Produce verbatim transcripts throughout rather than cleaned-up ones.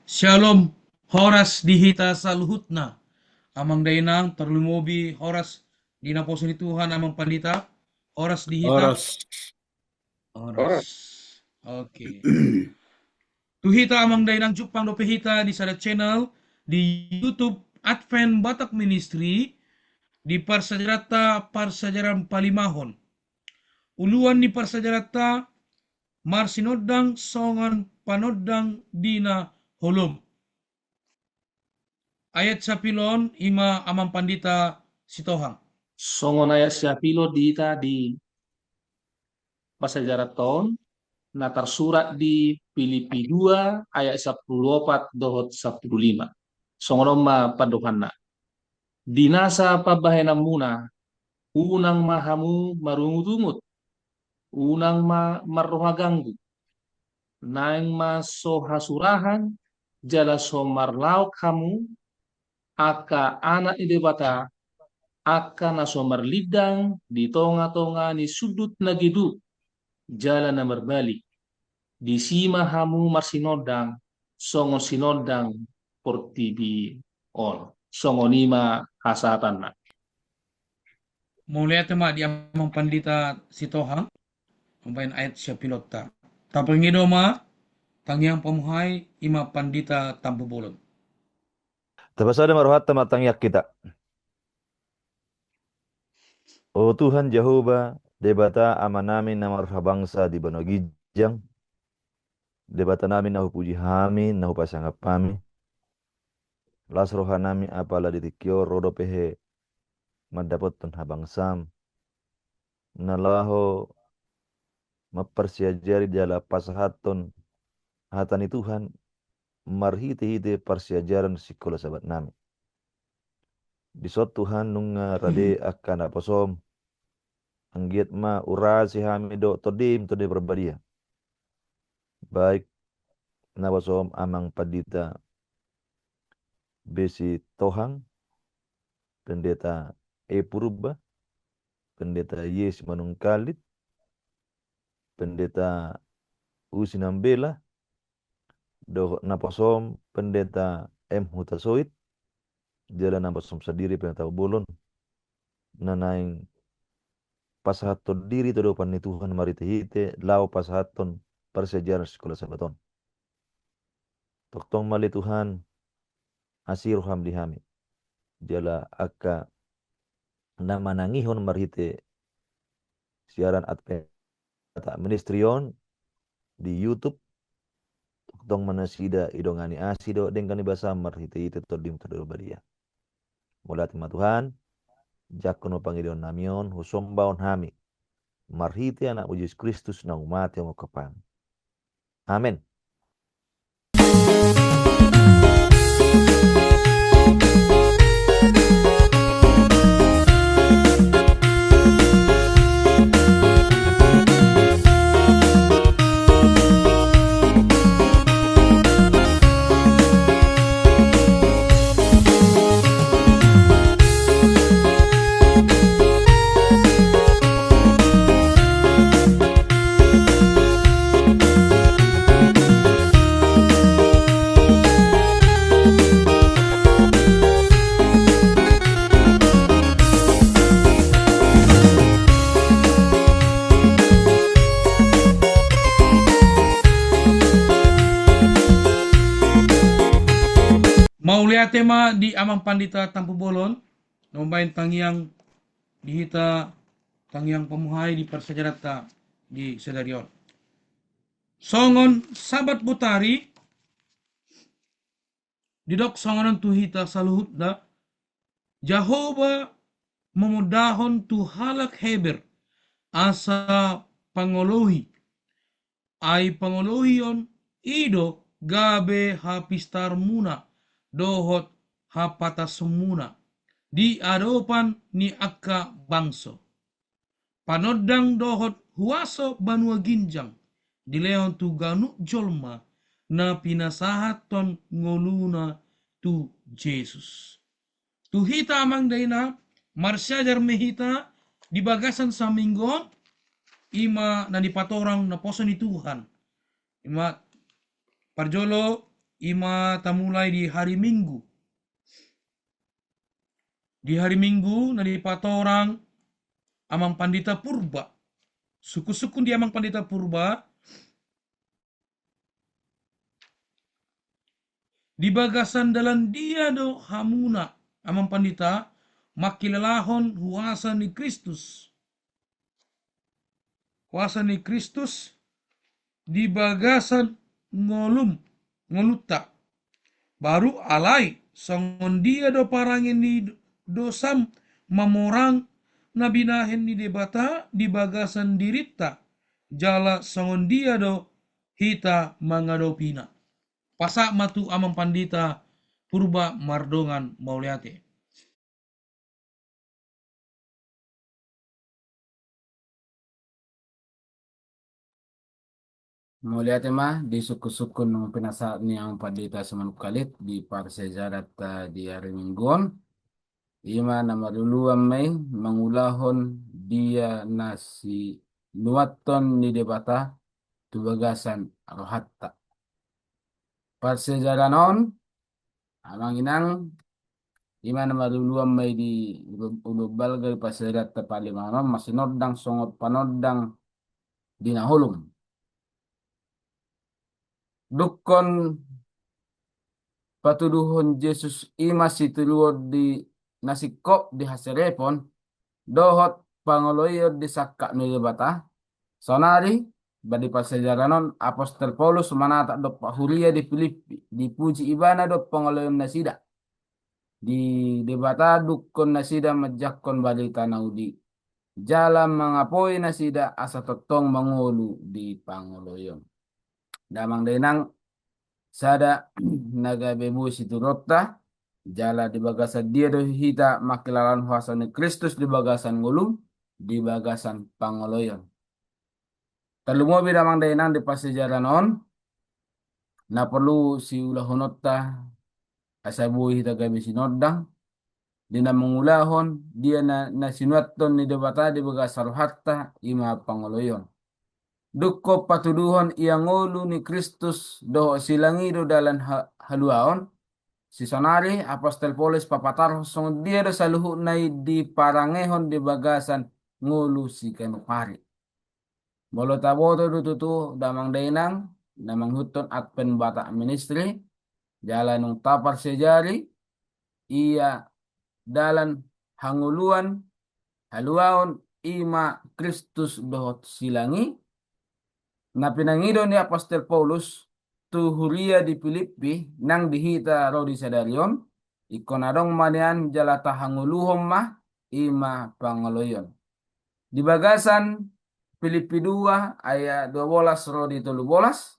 Syalom, horas di hita saluhutna. Amang dainang, tarlumobi horas di naposo ni Tuhan, Amang Pandita. Horas di hita. Horas. Horas. Horas. Oke. Tu hita, Amang dainang, jumpang dope hita di sada channel di YouTube Advent Batak Ministry, di parsajaranta, parsajaran palimahon. Uluan ni parsajaranta, marsinondang songon panondang di na holom. Ayat siapilon i ma, Amang Pandita Sitohang. Songon ayat siapilon di hita di parsajaranta on, na tarsurat di Pilipi dua ayat sampulu opat dohot sampulu lima. Songon on ma pandohanna. Di nasa pambahenanmuna, unang ma hamu marungutungut, unang ma marroha ganggu. Naeng ma so hasurahan, jala so marlaok hamu, angka anak ni Debata, angka na so marlindang di tongatonga ni sundut na geduk, jala na marbalik. Disi ma hamu marsinondang, songon sinondang portibi on. Songon i ma hasahatanna. Mauliate ma di Amang Pandita Sitohang, mambahen ayat siapilonta. Tapangido ma tangiang pamuhai i ma Pandita Tampubolon. Tapasada ma rohanta martangiang hita. O Tuhan Jahowa, Debata Amanami na marhabangsa di banua ginjang, Debatanami na hupuji hami, na hupasangap hami. Las rohanami apala di tingki on ro dope he mandapothon habangsam, na laho mamparsiajari jala pasahathon hata ni Tuhan marhitehite parsiajaran sikola sabatnami. Dison Tuhan nunga rade angka naposom, anggiat ma urasi hami dohot Tondim, Tondi Parbadia. Baik naposom Amang Pandita B. Sitohang, Pendeta E. Purba, Pendeta Y. Simanungkalit, Pendeta U. Sinambela, dohot naposom Pendeta M. Hutasoit, jala naposom sandiri Pendeta Bolon, na naeng pasahathon diri tu adopan ni Tuhan marhitehite laho pasahathon parsiajaran sikola sabat on. Tongtong ma ale Tuhan, asi roham di hami. Jala angka na manangihon marhite siaran Advent Batak Ministry on di YouTube, tongtong ma nasida idongani asi dohot denggan ni basam marhitehite Tondim, Tondi Parbadia. Mauliate ma Tuhan, jangkon ma pangidoannami on, husombahon hami marhite Anakmu Jesus Kristus na mate mangkapang. Amen. Mauliate ma di Amang Pandita Tampubolon, na mambahen tangiang di hita, tangiang pamuhai di parsiajaranta di sadari on. Songon Sabat botari, didok songon on tu hita saluhutna, Jahowa mamondahon tu halak Heber asa pangolohi. Ai pangolohion i do gabe hapistarmuna dohot hapatasmuna di adopan ni angka bangso. Panondang dohot huaso banua ginjang dilehon tu ganup jolma na pinasahathon ngoluna tu Jesus. Tu hita, Amang Dainang, marsiajar ma hita di bagasan saminggu on, i ma na nipatorang naposo ni Tuhan. I ma parjolo ima tamulai di hari Minggu. Di hari Minggu na dipatorang Amang Pandita Purba. Sungkun-sungkun di Amang Pandita Purba, di bagasan dalan dia do hamuna, Amang Pandita, mangkilalahon huasa ni Kristus? Huasa ni Kristus di bagasan ngolum, ngolunta. Baru alai songon dia do parange ni dosam mamorang na binahen ni Debata di bagasan dirinta, jala songon dia do hita mangadopina. Pasahat ma tu Amang Pandita Purba mardongan mauliate. Mauliate ma di sungkun-sungkun nang pinasahat ni Amang Pandita Simanungkalit di parsiajaranta di ari Minggu on. Ima na marluluan ma i mangulahon dia na sinuathon ni Debata tu bagasan rohanta. Parsiajaran on, Amang Inang, ima na marluluan ma i di ulu, ulu balga di parsiajaranta palimaon on, masinondang songon panondang di na holom. Dungkon patuduhon Jesus ima sitiruon di na singkop di haserepon, dohot pangoloion di sangkap ni Debata. Saonari, ba di parsiajaran on, Apostel Paulus manatap dompak huria di Pilippi, dipuji ibana do pangoloion nasida. Di Debata dungkon nasida manjangkon barita na uli. Jala mangapoi nasida asa tongtong mangolu di pangoloion. Damang dainang, sada na gabe boi situruonta, jala di bagasan dia do hita mangkilalahon huasa ni Kristus di bagasan ngolu, di bagasan pangoloion. Tarlumobi damang dainang di parsiajaran on, na porlu siulahononta asa boi hita gabe sinondang, di na mangulahon dia na, na sinuathon ni Debata di bagasan rohanta ima pangoloion. Dungkon patuduhon ia ngolu ni Kristus dohot silang i do dalan ha, haluaon, si saonari Apostel Paulus papatarhon songon dia do saluhutna i diparangehon di bagasan ngolu siganup ari. Molo taboto do tutu damang dainang na mangihuthon Advent Batak Ministry, jala nunga taparsiajari ia dalan hangoluan, haluaon ima Kristus dohot silang i, na pinangido ni Apostel Paulus tu huria di Pilippi nang di hita ro di sadari on, ingkon adong ma nian jala tahangoluhon ma ima pangoloion. Di bagasan Pilippi dua ayat dua bolas ro di tolu bolas,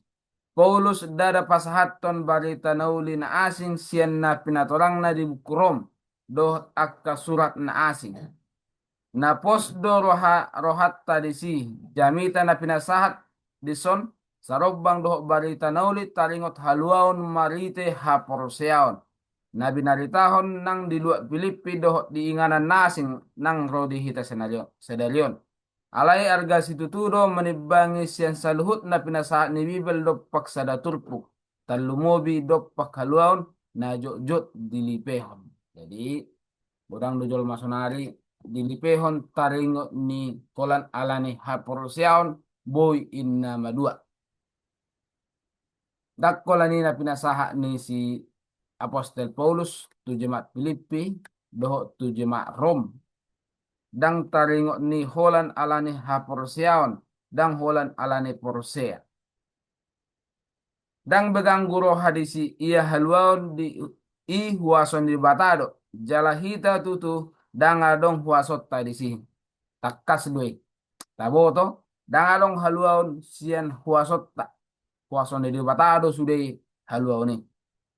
Paulus ndada pasahathon barita na uli na asing sian na pinatorangna di buku Rom dohot angka surat na asing. Na pos do roha, rohanta disi, jamita na pinasahat dison sarombang dohot barita na uli taringot haluaon marhite haporseaon na binaritahon nang di luat Pilippi dohot di inganan na asing nang ro di hita sadari on, sadari on. Alai arga situtu do manimbangi sian saluhut na pinasahat ni Bibel dompak sada turpuk, tarlumobi dompak haluaon na jotjot dilipehon. Jadi, godang do jolma saonari dilipehon taringot ni holan ala ni haporseaon boi inna madua. Ndang holan i na pinasahat ni si Apostel Paulus tu jemaat Pilippi dohot tu jemaat Rom. Ndang taringot ni holan ala ni haporseaon, ndang holan ala ni porsea. Ndang be ganggu roha disi ia haluaon di i huaso ni Debata do, jala hita tutu ndang adong huasonta disi. Tangkas do i. Taboto, ndang adong haluaon sian huasonta. Huaso ni Debata do sude haluaon i.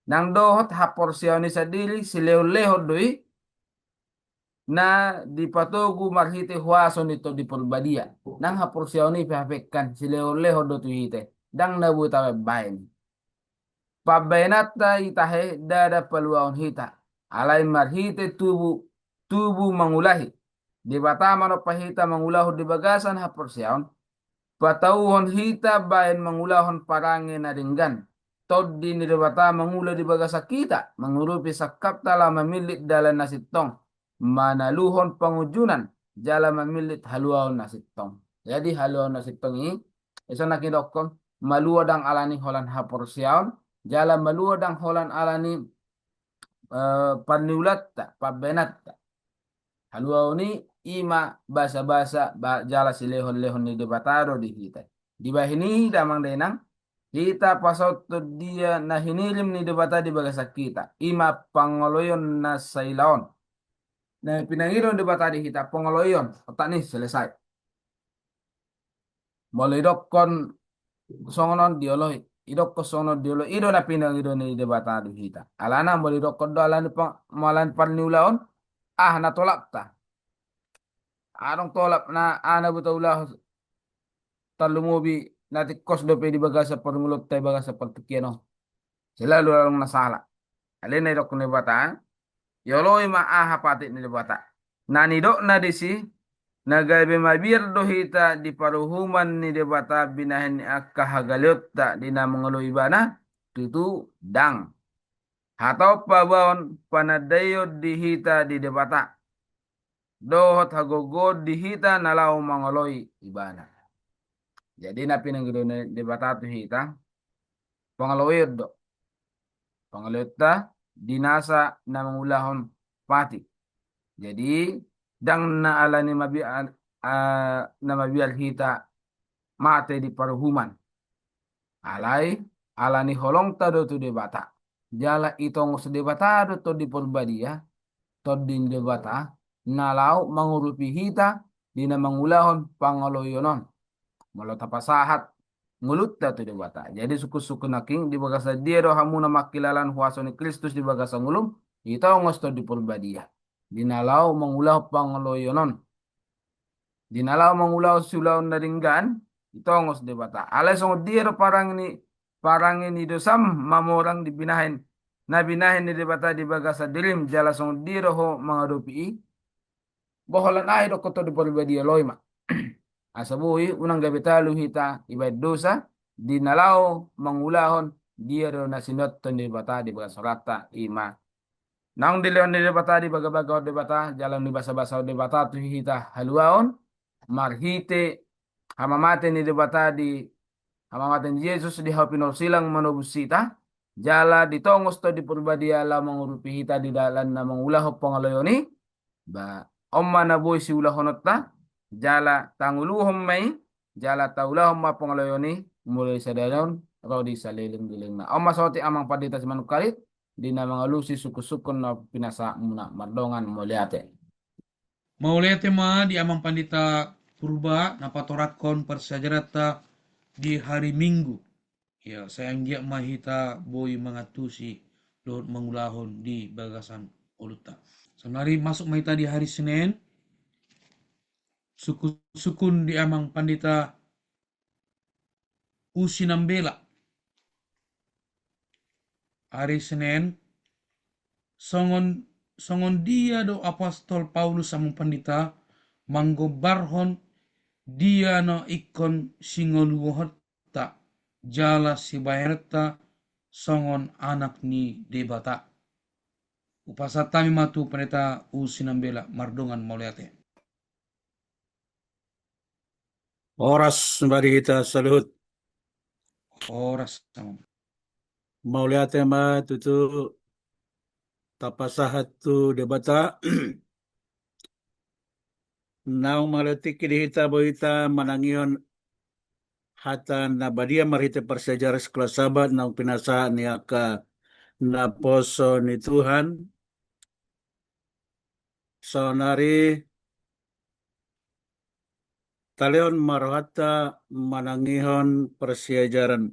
Nang dohot haporseaon i sandiri silehon-lehon do i na dipatogu marhite huaso ni Tondi Porbadia. Nang haporseaon i pe hape kan silehon-lehon do tu hita. Ndang na boi tabaen-baen. Pambaenanta i tahe ndada paluaon hita. Alai marhite tubu, tubu mangulahi. Debata manompa hita mangulahon di bagasan haporseaon. Patauhon hita baen mangulahon parange na denggan. Tondi ni Debata mangula di bagasan hita, mangurupi sangkapta laho mamillit dalan na sintong, manaluhon pangunjunan jala mamillit haluaon na sintong. Jadi haluaon na sintong i, ison na hidokkon, malua ndang alani holan haporseaon, jala malua ndang holan alani eh, parniulanta, pambahenanta. Haluaon i ima basabasa ba, jala silehonlehon ni Debata do di hita. Dibahen i damang dainang, hita pasaut tu dia na hinirim ni Debata di bagasan hita, ima pangoloion na sailaon. Na pinangido ni Debata di hita pangoloion, otak ni selesai. Molo idokkon songon on dioloi, idokkon songon on dioloi, i do na pinangido ni Debata tu hita. Alana molo idokkon do alani pa-, molo alani parniulaon, ah, na tolapta. Adong tolap na, ah, na boi taulahon, tarlumobi na tingkos dope di bagasan parngoluonta, di bagasan partingkian on. Selalu adong na sala. Alai na idokkon ni Debata, ioloi ma aha patik ni Debata. Na nidokna disi, na gabe mabiar do hita di paruhuman ni Debata binahen ni angka hagaleonta di na mangoloi Ibana, tutu ndang. Hatop paboaon panandaion di hita di Debata, dohot hagogoon di hita na laho mangoloi Ibana. Jadi na pinangido ni Debata tu hita, pangoloion do. Pangoloionta di nasa na mangulahon patik. Jadi ndang na alani mabi-, a-, a-, na mabiar hita mate di paruhuman. Alai alani holongta do tu Debata. Jala itongos Debata do Tondi Parbadia, Tondi ni Debata, na laho mangurupi hita di na mangulahon pangoloion on. Molo tapasahat ngolunta tu Debata. Jadi sungkunsungkun nangkin, di bagasan dia do hamu na mangkilalaan huaso ni Kristus di bagasan ngolum, itongos Tondi Parbadia di na laho mangulahon pangoloion on. Di na laho mangulahon siulaon na denggan, itongos Debata. Alai songon dia do parange ni, parange ni dosam mamorang di binahen, na binahen ni Debata di bagasan dirim, jala songon dia do ho mangadopi i, ba holan aha idokkon Tondi Parbadia, oloi ma. Asa boi unang gabe talu hita ibahen dosa, di na laho mangulahon dia do na sinonton ni Debata di bagasan rohanta, ima naung dilehon ni Debata di bagabagahon Debata, jala di basabasahon Debata tu hita haluaon, marhite hamamate ni Debata di, hamamate ni Jesus di hau pinorsilang manobus hita, jala ditongos Tondi Parbadia laho mangurupi hita di dalan na mangulahon pangoloion i, ba on ma na boi siulahononta, jala tanguluhon ma i, jala taulahon ma pangoloion i, mulai sadari on ro di salelenglelengna. On ma saotik Amang Pandita Simanungkalit, di na mangalusi sungkunsungkun na pinasahatmuna, mardongan mauliate. Mauliate ma di Amang Pandita Purba na patorangkon parsiajaranta di hari Minggu. Ya, sai anggiat ma hita boi mangantusi dohot mangulahon di bagasan ngolunta. Saonari masuk ma hita di hari Senin. Sungkunsungkun di Amang Pandita Usi Nambela. Hari Senin, songon, songon dia do Apostel Paulus Amang Pandita manggombarhon dia na ingkon singoluhonta jala sibahenonta songon anak ni Debata. Hupasahat hami ma tu Pandita Usi Nambela, mardongan mauliate. Horas ma di hita saluhut. Horas. Mauliate ma tutu tapasahat tu Debata. Naung mangalean tingki di hita, boi hita manangihon hata na badia marhite parsiajaran Sikula Sabat naung pinasahat ni angka naposo ni Tuhan. Saonari talehon ma rohanta manangihon parsiajaran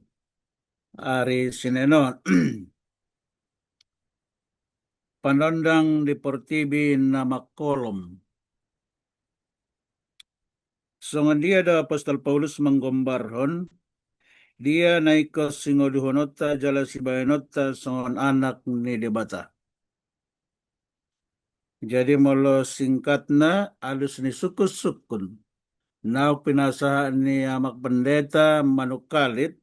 ari Senin on. Panondang di portibi na mangkolom. Songon dia do Apostel Paulus manggombarhon dia na ingkon singoluhononta jala sibahenonta songon anak ni Debata. Jadi molo singkatna, alus ni sungkunsungkun naung pinasahat ni Amang Pandita Manungkalit,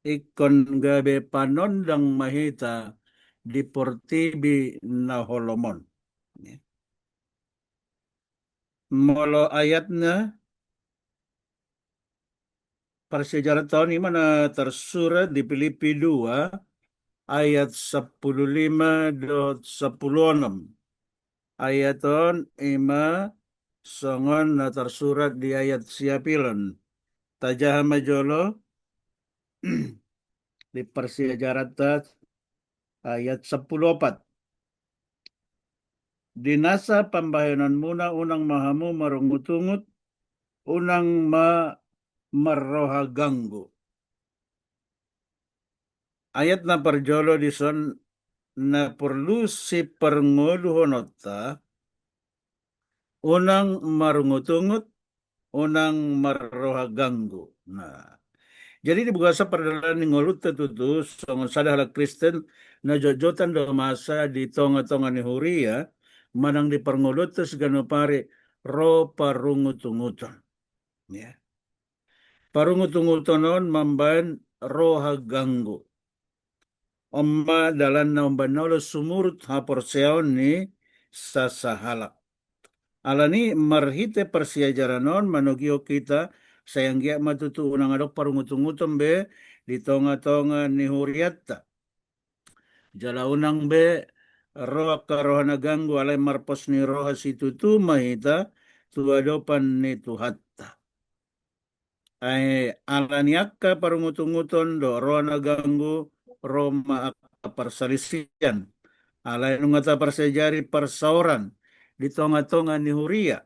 ingkon gabe panondang ma hita di portibi na holom on. Molo ayatna, parsiajaranta on ima na tarsurat di Pilippi dua ayat sampulu lima dohot sampulu onom. Ayat on ima songon na tarsurat di ayat siapilon. Tajaha ma jolo di parsiajaranta ayat sampulu opat. Di nasa pambahenonmuna unang ma hamu marungutungut, unang ma marroha ganggu. Ayat na parjolo dison na porlu siparngoluhononta, unang marungutungut, unang marroha ganggu. Nah, jadi di bagasan pardalanan ni ngolunta tutu songon sada halak Kristen, na jotjotan do masa di tongatonga ni huria manang di parngoluonta siganup ari ro parungutunguton. Ya. Parungutunguton on mambahen roha ganggu. On ma dalanna umbahen na olo sumurut haporseaon ni sasahalak. Alani marhite parsiajaran on manogihon hita, sai anggiat ma tutu unang adong parungutunguton be di tongatonga ni hurianta. Jala unang be ro angka roha na ganggu, alai marpos ni roha situtu ma hita tu adopan ni Tuhanta. Ai ala ni angka parungutunguton dohot roha na ganggu, ro ma angka parsalisian. Alai nunga taparsiajari parsaoran di tongatonga ni huria,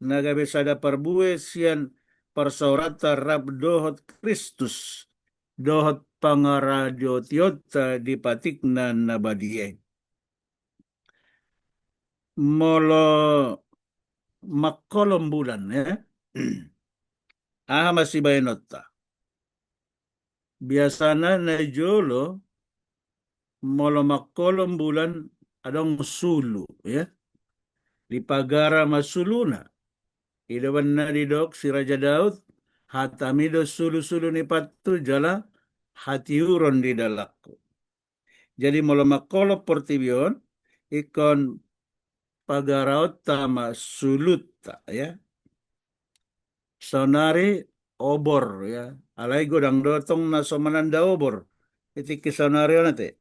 na gabe sada parbue sian parsaoranta rap dohot Kristus dohot pangarajotionta di patikna na badia i. Molo mangkolom bulan, ya. Aha ma sibahenonta? Biasana na jolo, molo mangkolom bulan adong sulu, ya. Dipagara ma suluna. I do umbahen na didok si Raja Daud, hatami do sulusulu ni pathu jala hatiuron di dalanku. Jadi molo mangkolom portibi on, ingkon pagaraonta ma sulunta, ya. Saonari obor, ya. Alai godang do tong na so mananda obor di tingki saonari on ate.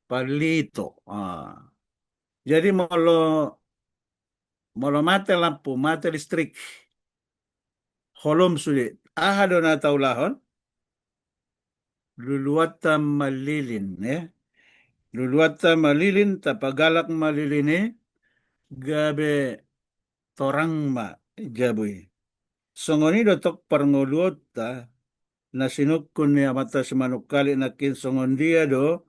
Palito. Ah. Jadi molo, molo mate lampu, mate listrik, holom sude, aha do na taulahon? Luluanta ma lilin, ya. Luluanta ma lilin, tapagalak ma lilin i, gabe torang ma jabu i. Songon i do tong parngoluonta, na sinungkun ni Amanta Simanungkalit nangkin songon dia do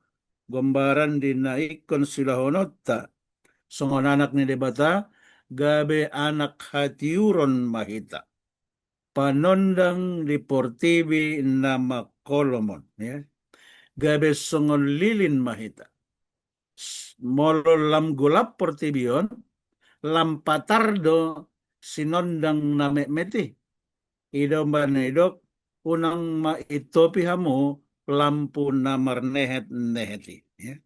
gombaran di na ingkon siulahononta songon anak ni Debata, gabe anak hatiuron ma hita. Panondang di portibi na mangkolom on, ya. Gabe songon lilin ma hita. S-, molo lam golap portibi on, lam patar do sinondang na metmet i. I do umbahen na didok, unang ma itopi hamu lampu na marnehetnehet i, ya.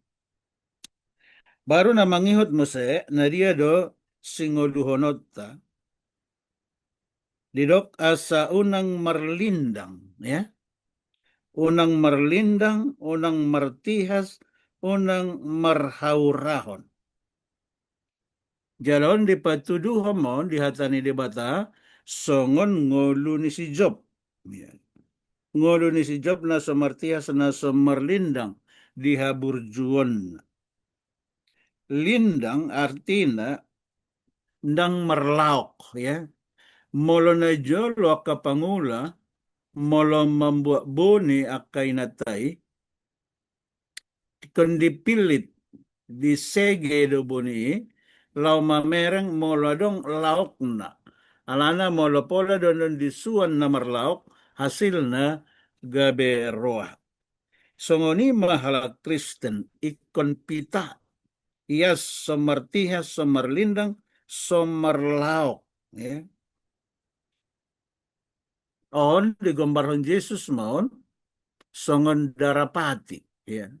Baru na mangihut muse, na dia do singoluhononta. Didok asa unang marlindang, ya. Unang marlindang, unang martihas, unang marhaurahon. Jala on dipatuduhon ma on di hata ni Debata songon ngolu ni si Job. Ya. Ngolu ni si Job na so martihas, na so marlindang di haburjuonna. Lindang artina ndang marlaok, ya. Molo na jolo angka pangula, molo mambuat boni angka inanta i, ingkon dipillit, disege do boni i, laho mamereng molo adong laokna. Alana molo pola do annon disuan na marlaok, hasilna gabe roa. Songon i ma halak Kristen, ingkon pita, ia so martihas, so marlindang, so marlaok, ya. On digombarhon Jesus ma on, songon darapati, ya.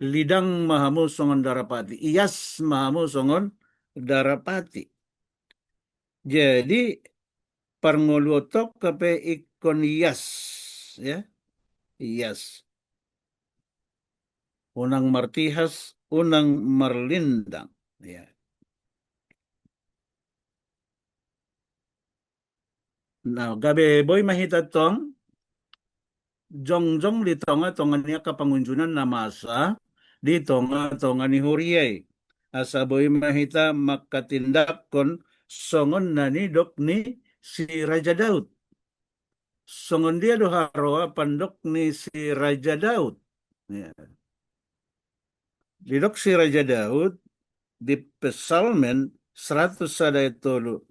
Lidang ma hamu songon darapati, ias ma hamu songon darapati. Jadi, parngoluon tongka pe ingkon ias, ya. Ias. Unang martihas, unang marlindang. Ya. Nah, gabe boi ma hita tong, jongjong di tonga-tonga ni angka pangunjunan na masa, di tonga-tonga ni huria i. Asa boi ma hita manghatindanghon songon na nidok ni si Raja Daud. Songon dia do haroa pandok ni si Raja Daud? Ya. Didok si Raja Daud di Psalmen seratus sada ayat tolu.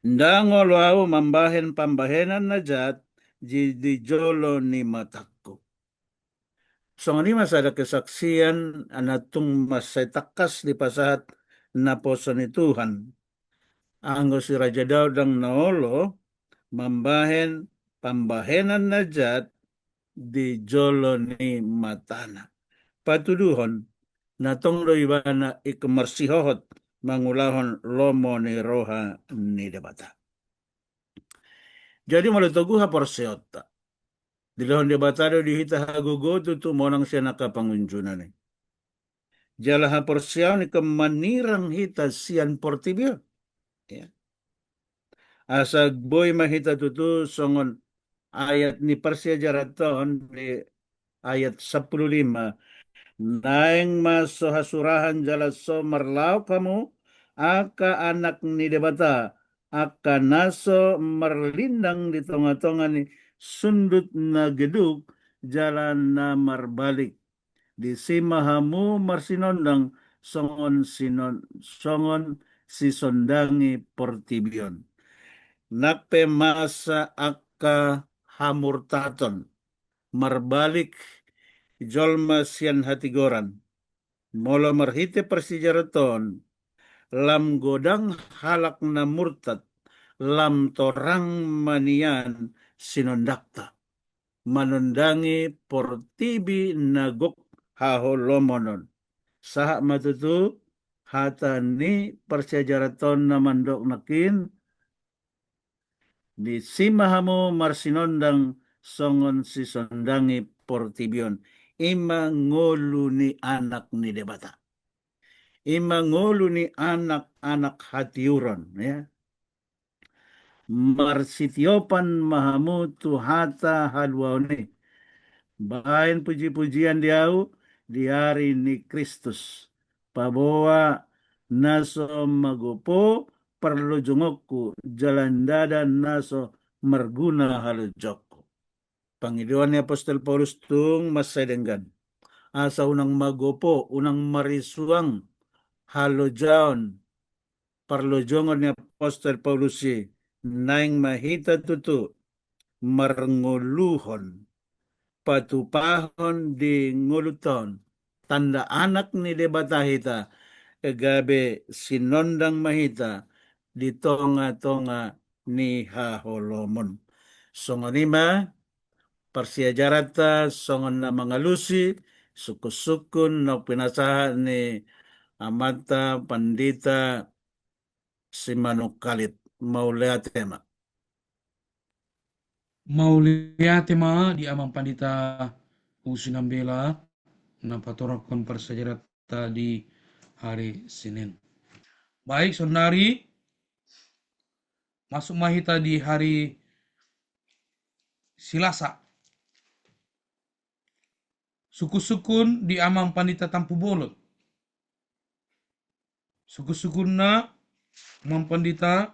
Ndang olo ahu mambahen pambahenan na jat di, di jolo ni matangku. Songon i ma sada kesaksian na tung mansai tangkas dipasahat naposo ni Tuhan. Anggo si Raja Daud ndang na olo mambahen pambahenan na jat di jolo ni matana. Patuduhon, na tong do ibana ingkon marsihohot mangulahon lomo ni roha ni Debata. Jadi molo togu haporseaonta, dilehon Debata do di hita hagogoon tutu monang sian angka pangunjunan i. Jala haporseaon ingkon manirang hita sian portibi on. Ya. Asa boi ma hita tutu songon ayat ni parsiajaranta on di ayat sampulu lima. Naeng ma so hasurahan jala so marlaok hamu, angka anak ni Debata, angka na so marlindang di tonga-tonga ni sundut na geduk jala na marbalik. Disi ma hamu marsinondang songon sinon-, songon sisondangi portibi on. Nang pe masa angka hamurtaton, marbalik jolma sian hatigoran. Molo marhite parsiajaranta on, lam godang halak na murtad, lam torang ma nian sinondangta manondangi portibi na gok haholomon on. Sahat ma tutu hata ni parsiajaranta on na mandok nangkin, disi ma hamu marsinondang songon sisondangi portibi on. I ma ngolu ni anak ni Debata. I ma ngolu ni anak-anak hatiuron, ya. Marsitiopan ma hamu tu hata haluaon i. Baen puji-pujian di ahu di ari ni Kristus. Paboa na so magopo parlojongonku, jala ndada na so marguna halojaonku. Pangidoan ni apostel Paulus tung mansai denggan. Asa unang magopo, unang marisuang halojaon parlojongon ni apostel Paulus i, naeng ma hita tutu marngoluhon, patupahon di ngolunta on tanda anak ni Debata hita, gabe sinondang ma hita di tonga-tonga ni haholomon. Songon i ma parsiajaranta songon na mangalusi sungkun-sungkun na pinasahat ni amanta Pandita Simanungkalit. Mauliate ma. Mauliate ma di Amang Pandita Usi Nambela na patorangkon parsiajaranta di hari Senin. Baik, saonari masuk ma hita di hari Selasa. Sungkun-sungkun di Amang Pandita Tampubolon. Sungkun-sungkunna, Amang Pandita,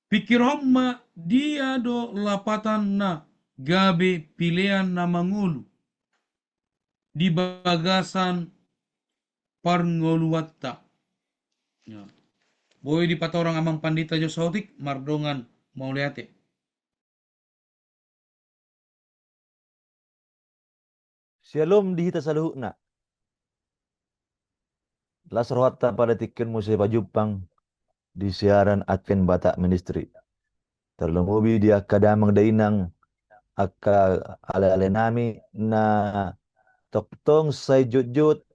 pingkirhon ma dia do lapatanna gabe pilean na mangolu di bagasan parngoluanta. Ya. Boi dipatorang Amang Pandita jo saotik mardongan mauliate. Syalom di hita saluhutna. Las rohanta pada tingki on muse pajumpang di siaran Advent Batak Ministry. Tarlumobi di angka damang dainang angka ale-ale nami na tongtong sai jotjot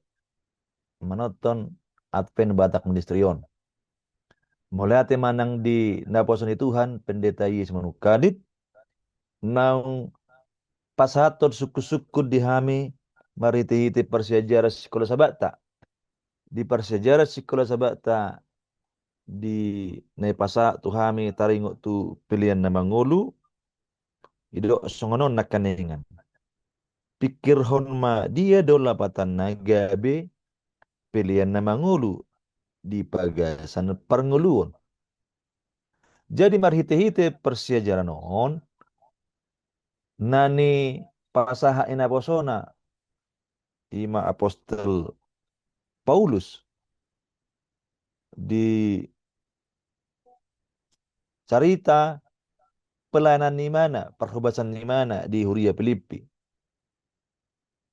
manonton Advent Batak Ministry on. Mauliate ma nang di naposo ni Tuhan, Pendeta Ies Manungkalit, naung pasahathon sungkun-sungkun di hami marhite-hite parsiajaran Sikola Sabatta. Di parsiajaran Sikola Sabatta di na ipasahat tu hami taringot tu Pelean na Mangolu, didok songon on nangkaningan. Pingkirhon ma dia do lapatanna gabe pelean na mangolu di bagasan parngoluon. Jadi marhite-hite parsiajaran on, na nipasahat ni naposona, i ma apostel Paulus, di carita pelayanan ni ibana, parhobasan ni ibana di huria Pilippi.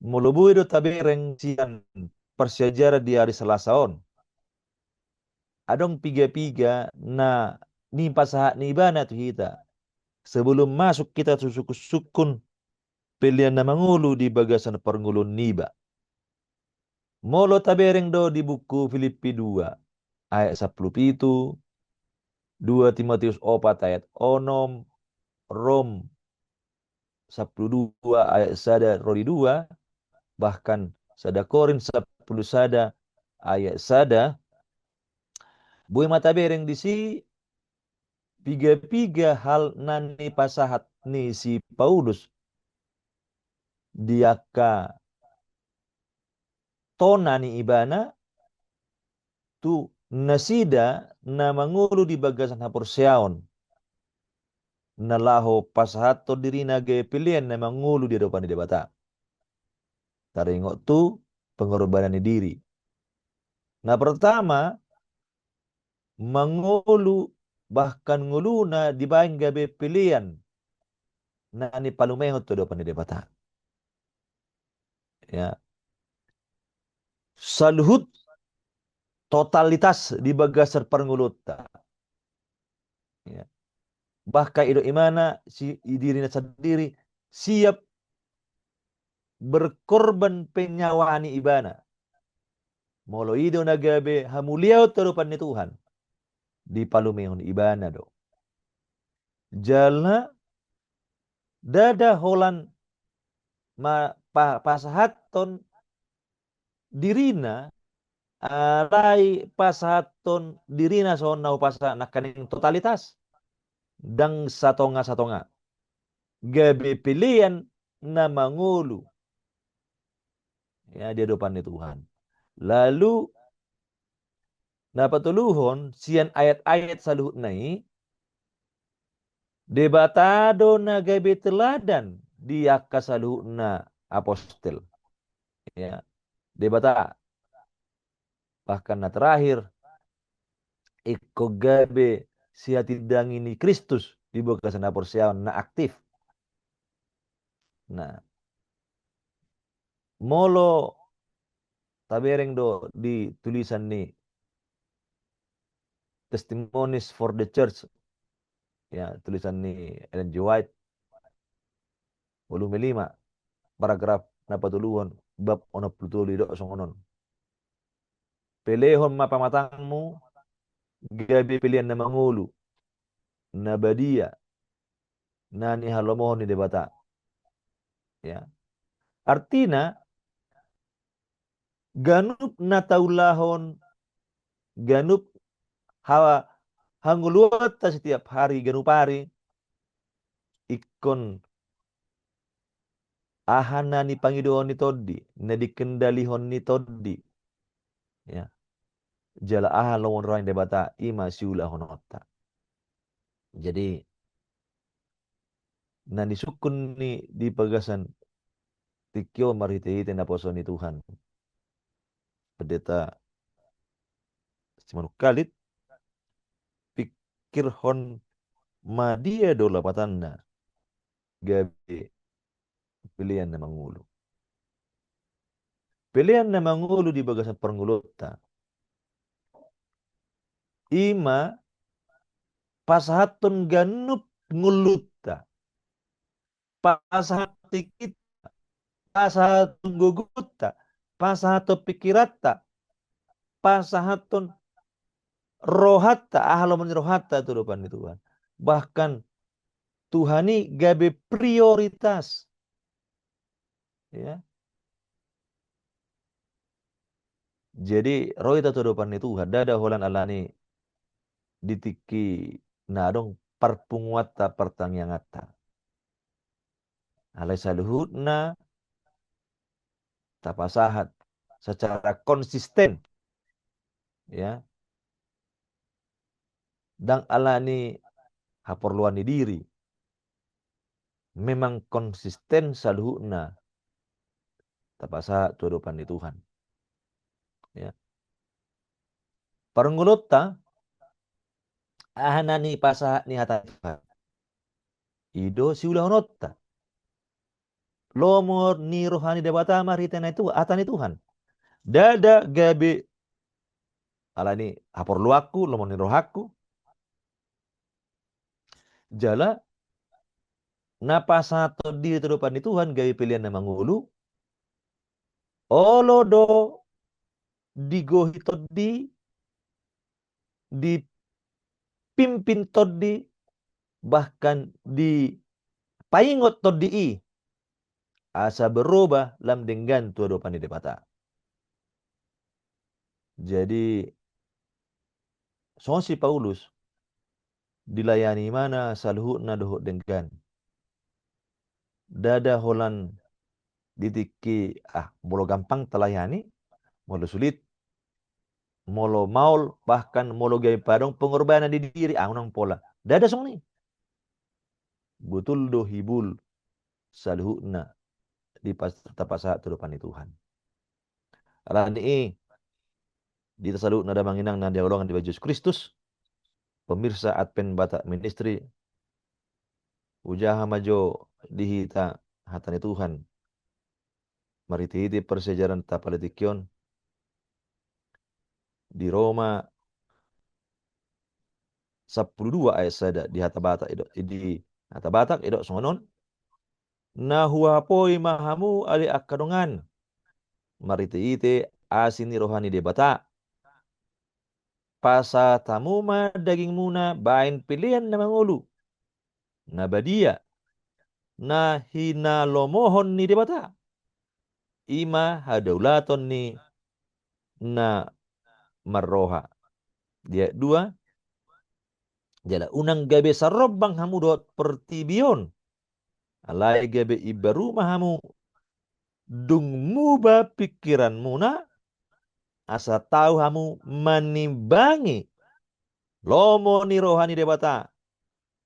Molo boi do tabereng sian parsiajaran di ari Salasa on, adong piga-piga na nipasahat ni ibana tu hita sebelum masuk hita tu sungkun-sungkun pelean na mangolu di bagasan parngoluon niba. Molo tabereng do di buku Pilippi dua ayat sampulu pitu, dua Timoteus opat ayat onom, Rom sampulu dua ayat sada ro di dua, bahkan sada Korint sampulu sada ayat sada, boi ma tabereng disi piga-piga hal na nipasahat ni si Paulus di angka tona ni ibana tu nasida na mangolu di bagasan haporseaon, na laho pasahathon dirina gabe pelean na mangolu di adopan ni Debata. Taringot tu pengorbanan ni diri. Na pertama, mangolu, bahkan ngoluna dibaen gabe pelean na nipalumehon tu adopan ni Debata. Ya. Saluhut totalitas di bagasan parngoluonta. Ya. Bahkan didok ibana si, i dirina sandiri siap berkorban pe nyawa ni ibana. Molo i do na gabe hamuliaon tu adopan ni Tuhan, dipalumehon ibana do. Jala ndada holan ma-, pa-, pasahathon dirina, alai pasahathon dirina songon na hupasahat nangkaning totalitas, ndang satonga-satonga. Gabe pelean na mangolu, ya, di adopan ni Tuhan. Lalu na patoluhon sian ayat-ayat saluhutna i, Debata do na gabe teladan di angka saluhutna apostel. Ya, Debata. Bahkan na terakhir, ingkon gabe sihatindangi ni Kristus di bagasan haporseaon na aktif. Nah, molo tabereng do di tulisan ni Testimonies for the Church, ya, tulisan ni Ellen G. White, volume lima, paragraf na patoluhon, bab onom pulu tolu, didok songon on: Pelehon ma pamatangmu gabe pelean na mangolu, na badia, na nihalomohon ni Debata. Ya. Artina, ganup na taulahon, ganup ha-, hangoluonta setiap hari, ganup ari, ingkon aha na nipangidoon ni tondi, na dikendalihon ni tondi. Ya. Jala aha lomo ni roha ni Debata, i ma siulahononta. Jadi, na nisungkun ni di bagasan tingki on marhite-hite naposo ni Tuhan Pendeta Simanungkalit, pingkirhon ma dia do lapatanna gabe pelean na mangolu. Pelean na mangolu di bagasan parngoluonta, i ma pasahathon ganup ngolunta. pasahat tingkinta, pasahathon gogonta, pasahathon pingkiranta, pasahathon rohanta, aha lomo ni rohanta tu adopan ni Tuhan. Bahkan Tuhan i gabe prioritas. Ya. Jadi ro hita tu adopan ni Tuhan, ndada holan alani di tingki na adong parpunguanta, partangianganta. Alai saluhutna tapasahat secara konsisten. Ya. Ndang alani haporluan ni diri. Memang konsisten saluhutna tapasahat tu adopan ni Tuhan. Ya. Parngoluonta, aha na nipasahat ni hata ni Tuhan, i do siulahononta. Lomo ni roha ni Debata marhite na i tu hata ni Tuhan. Ndada gabe alani haporluanku, lomo ni rohangku. Jala na pasahat tondi tu adopan ni Tuhan gabe pelean na mangolu, olo do digohi tondi, dipimpin tondi, bahkan dipaingot tondi i, asa berubah lam denggan tu adopan ni Debata. Jadi songon si Paulus, dilayani ibana saluhutna dohot denggan. Ndada holan di tingki, ah, molo gampang talayani, molo sulit, molo maol, bahkan molo gabe pe adong pengorbanan di diri, ah, unang pola. Ndada songon i. Botul do hibul saluhutna dipas-, tapasahat tu adopan ni Tuhan. Alani i, di hita saluhutna damang inang na hinaholongan di Jesus Kristus, pemirsa Advent Batak Ministry, hujaha ma jo di hita hata ni Tuhan marhitehite parsiajaranta pala tingki on. Di Roma sampulu dua ayat sada, di hata Batak i do, di hata Batak i do songon on: Na huhapoi ma hamu ale angka dongan, marhitehite asi ni roha ni Debata, pasahat hamu ma dagingmuna bahen pelean na mangolu, na badia, na hinalomohon ni Debata, i ma hadaulaton ni na marroha. Di ayat dua: Jala unang gabe sarombang hamu dohot portibi on, alai gabe imbaru ma hamu dung muba pingkiranmuna, asa tau hamu manimbangi lomo ni roha ni Debata,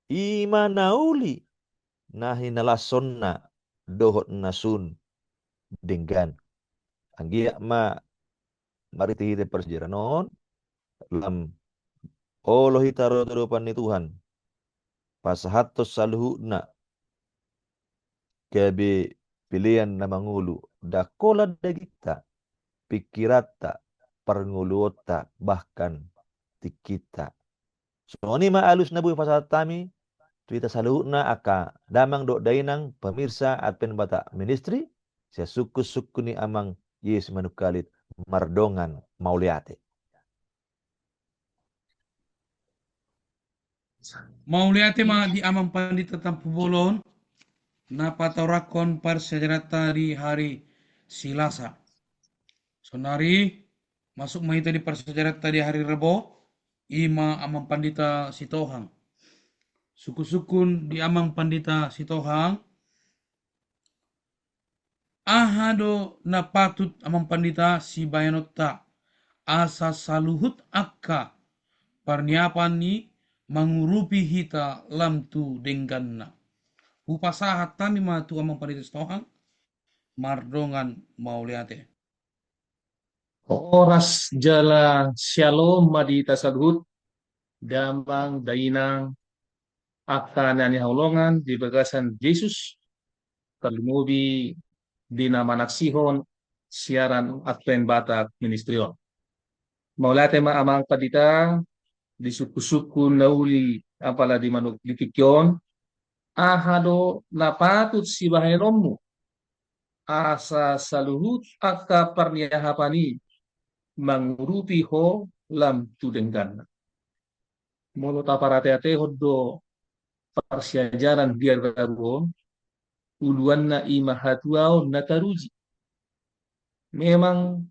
i ma na uli, na hinalashonna dohot na sun denggan. Anggiat ma marhitehite parsiajaran on, lam olo hita ro tu adopan ni Tuhan, pasahathon saluhutna gabe pelean na mangolu, ndang holan dagingta, pingkiranta, parngoluonta, bahkan tingkinta. Songon i ma alus na boi pasahat hami tu hita saluhutna angka damang dohot dainang pemirsa Advent Batak Ministry, sian sungkun-sungkun ni Amang Yesus Manungkalit, mardongan mauliate. Mauliate ma di Amang Pandita Tampubolon na patorangkon parsiajaranta di hari Silasa. Sonari masuk ma hita di parsiajaranta di hari Rebo, i ma Amang Pandita Sitohang. Sungkun-sungkun di Amang Pandita Sitohang, aha do na patut Amang Pandita sibahenonta, asa saluhut angka parniapan i mangurupi hita lam tu dengganna? Hupasahat hami ma tu Amang Pandita Sitohang, mardongan mauliate. Horas jala syalom ma di hita saluhut, damang dainang, angka na hinaholongan di bagasan Jesus, tarlumobi di na manaksihon siaran Advent Batak Ministry on. Mauliate ma Amang Pandita, di sungkun-sungkun na uli apala di manuk di tingki on, aha do na patut sibahenonmu, asa saluhut angka parniahapan i mangurupi ho lam tu dengganna. Molo taparateatehon do parsiajaran di ari rabu on, uluanna i ma hatuaon na taruji. Memang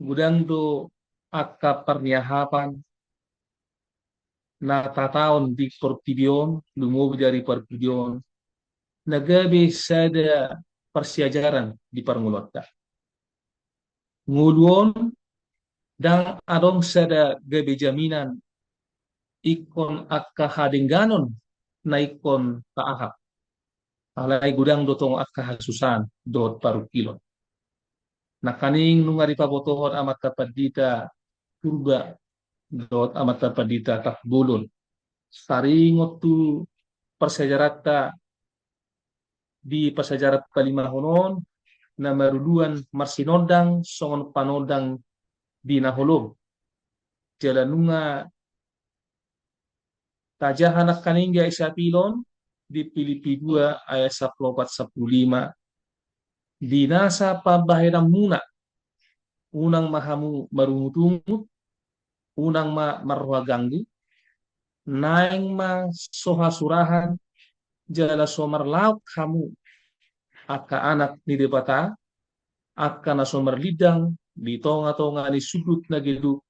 godang do angka parniahapan na tataon di portibi on, lumobi di ari portibi on, na gabe sada parsiajaran di parngoluanta. Ngolu on ndang adong sada gabe jaminan ingkon angka hadengganon na ingkon taahap. Alai godang do tong angka hasusaan dohot parungkilon. Nangkaning nunga dipabotohon amanta pandita Purba dohot amanta pandita Tambolon. Taringot tu parsiajaranta di parsiajaran palimahon on, na maruluan marsinondang songon panondang di na holom. Jala nunga tajaha nangkaning di ayat sapulu on, di Pilipi dua ayat sampulu opat sampulu lima. Di nasa pambahenanmuna, unang ma hamu marungutungut, unang ma marroha ganggu, naeng ma so hasurahan jala so marlaok hamu angka anak ni Debata, angka na so marlindang di tongatonga ni sundut na geduk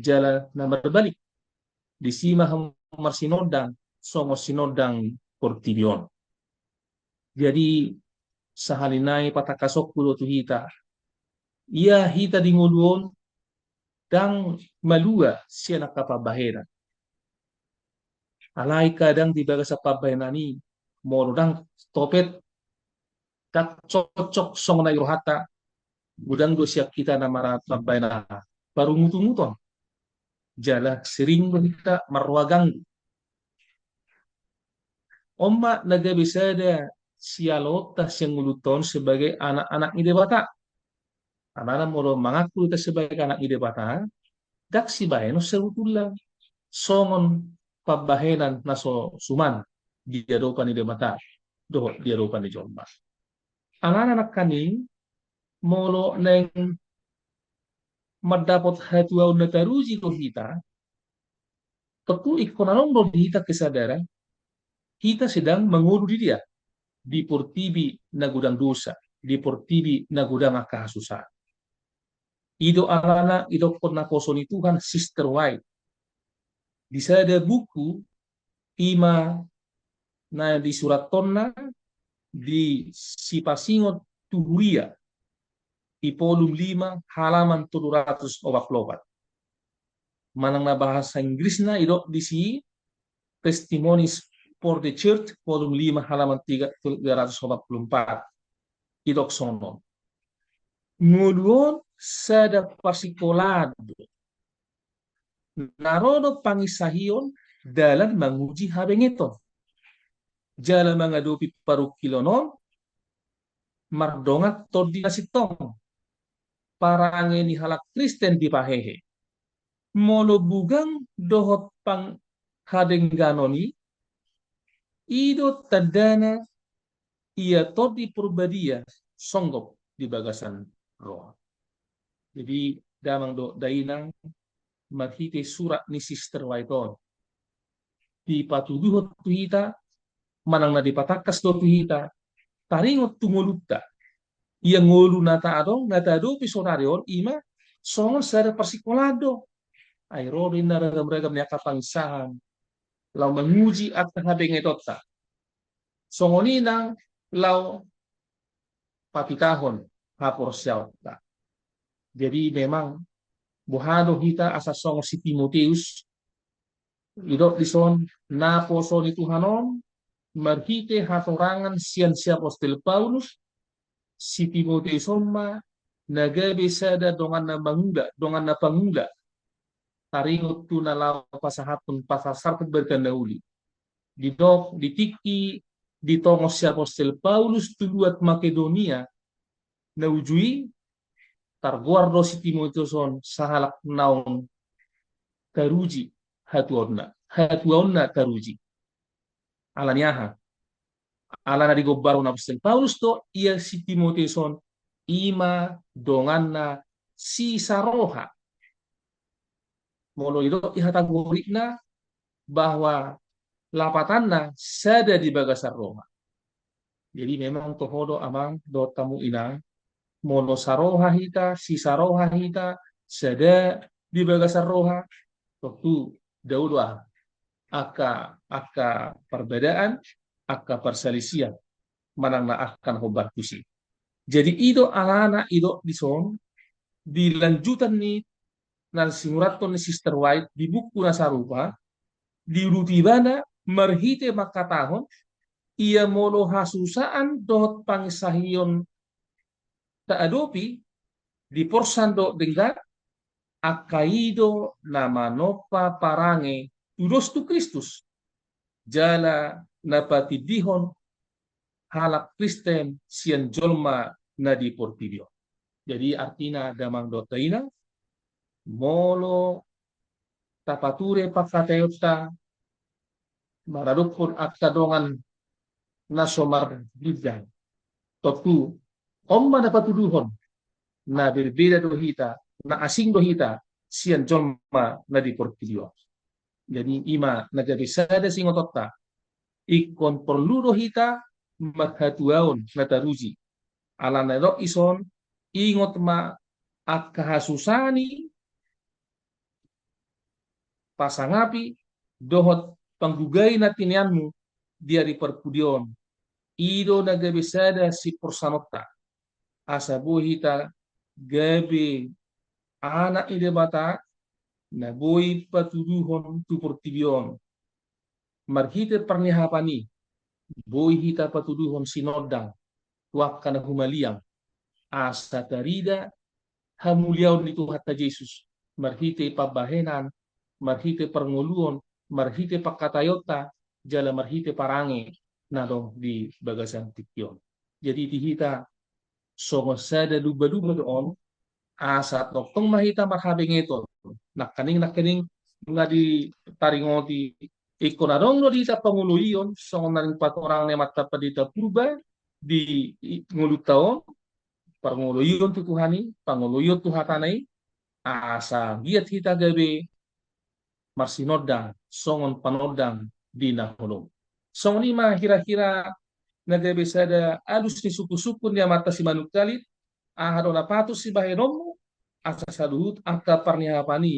jala na marbalik. Disi ma hamu marsinondang songon sinondang portibi on. Jadi sahali nai patangkasonku do tu hita, ia hita di ngolu on ndang malua sian angka pambahenan. Alai kadang di bagasan pambahenan i, molo ndang topet, ndang cocok songon na di rohanta, godang do sian hita na marpambahenan parungutunguton. Jala sering do hita marroha ganggu. On ma na gabe sada sialoonta sian ngolunta on sebagai anak-anak ni Debata. Alana molo mangaku hita sebagai anak ni Debata, ndang sibahenon sebetulna songon pambahenan na so suman di adopan ni Debata dohot di adopan ni jolma. Alana nangkaning molo naeng mandapot hatuaon na taruji do hita, tontu ingkon adong do di hita kesadaran, hita sedang mangolu di dia, di portibi na godang dosa, di portibi na godang angka hasusaan. I do alana didokkon naposo ni Tuhan Sister White di sada buku, i ma na disurathonna di Sipasingot tu Huria, di volum lima, halaman tolu ratus opat pulu opat. Manang na bahasa Inggrisna, didok disi Testimonies for the Church, volum lima, halaman tiga, tiga ratus opat pulu empat. Didok songon on. Ngolu on sada parsikolaan do. Na ro do panginsahion dalan manguji habengeton. Jala mangadopi parungkilon on, mardongan tondi na sintong, parange ni halak Kristen dipahehe. Molo bugang dohot panghadengganon i, i do tandana ia Tondi Porbadia songgop di bagasan roha. Jadi damang dohot dainang, marhite surat ni Sister White on, dipatuduhon tu hita, manang na dipatangkas do tu hita, taringot tu ngolunta. Ia ngolu na taadong, na taadopi saonari on, i ma songon sada parsikolaan do. Ai ro do inna ragam-ragam ni angka panginsahan laho manguji angka habengetonta. Songon i nang laho papitahon haporseaonta. Jadi memang boha do hita asa songon si Timoteus, didok dison, naposo ni Tuhan on marhite hatorangan sian si apostel Paulus, si Timoteus on ma na gabe sada dongan na mangula, dongan na pangula. Taringot tu na laho pasahathon, pasahathon barita na uli. Didok, di tingki ditongos si apostel Paulus tu luat Makedonia na uju i, targoar do si Timoteus on sahalak naung taruji hatuaonna, hatuaonna taruji. Ala ni aha? Alana digombarhon apostel Paulus do ia si Timoteus on, i ma donganna sisaroha. Molo didok di hata Gorikna bahwa lapatanna sada di bagasan roha. Jadi memang toho do amang dohot hamu inang, molo saroha hita, sisaroha hita, sada di bagasan roha, tontu dao do aha, angka, angka parbadaan, angka parsalisian, manang na angka na hombar tusi. Jadi i do alana didok dison, di lanjutan ni na sinurathon ni Sister White di buku na sarupa, diuduti ibana marhite mangkatahon, ia molo hasusaan dohot panginsahion taadopi, diporsan dohot denggan, angka i do na manompa parange tudos tu Kristus, jala na patindihon halak Kristen sian jolma na di portibi on. Jadi artina damang dohot dainang, molo tapature pangkataionta maradophon angka dongan na so marginjang, tontu on ma na patuduhon na berbeda do hita, na asing do hita sian jolma na di portibi on. Jadi i ma na gabe sada siingotonta, ingkon porlu do hita marhatuaon na taruji. Alana didok dison, ingot ma angka hasusaan i pasangapi dohot panggugai na tineanmu di ari parpudi on. I do na gabe sada siporsanonta, asa boi hita gabe anak ni Debata na boi patuduhon tu portibi on. Marhite parniahapan i boi hita patuduhon sinondang tu angka na humaliang, asa tarida hamuliaon ni Tuhanta Jesus marhite pambahenan, marhite parngoluon, marhite pangkataionta, jala marhite parange na adong di bagasan tingki on. Jadi di hita songon sada lumba-lumba do on, asa tongtong ma hita marhabengeton. Nangkaning, nangkaning na ditaringoti, ingkon adong do di hita pangoloion, songon na naeng patorang ni amanta pandita Purba di i-, ngolunta on, pangoloion tu Tuhan i, pangoloion tu hatana i, asa giat hita gabe marsinondang songon panondang di na holom. Songon i ma hira-hira na gabe sada alus ni sungkun-sungkun ni amanta Simanungkalit, aha do na patut sibahenonmu, asa saluhut angka parniahapan i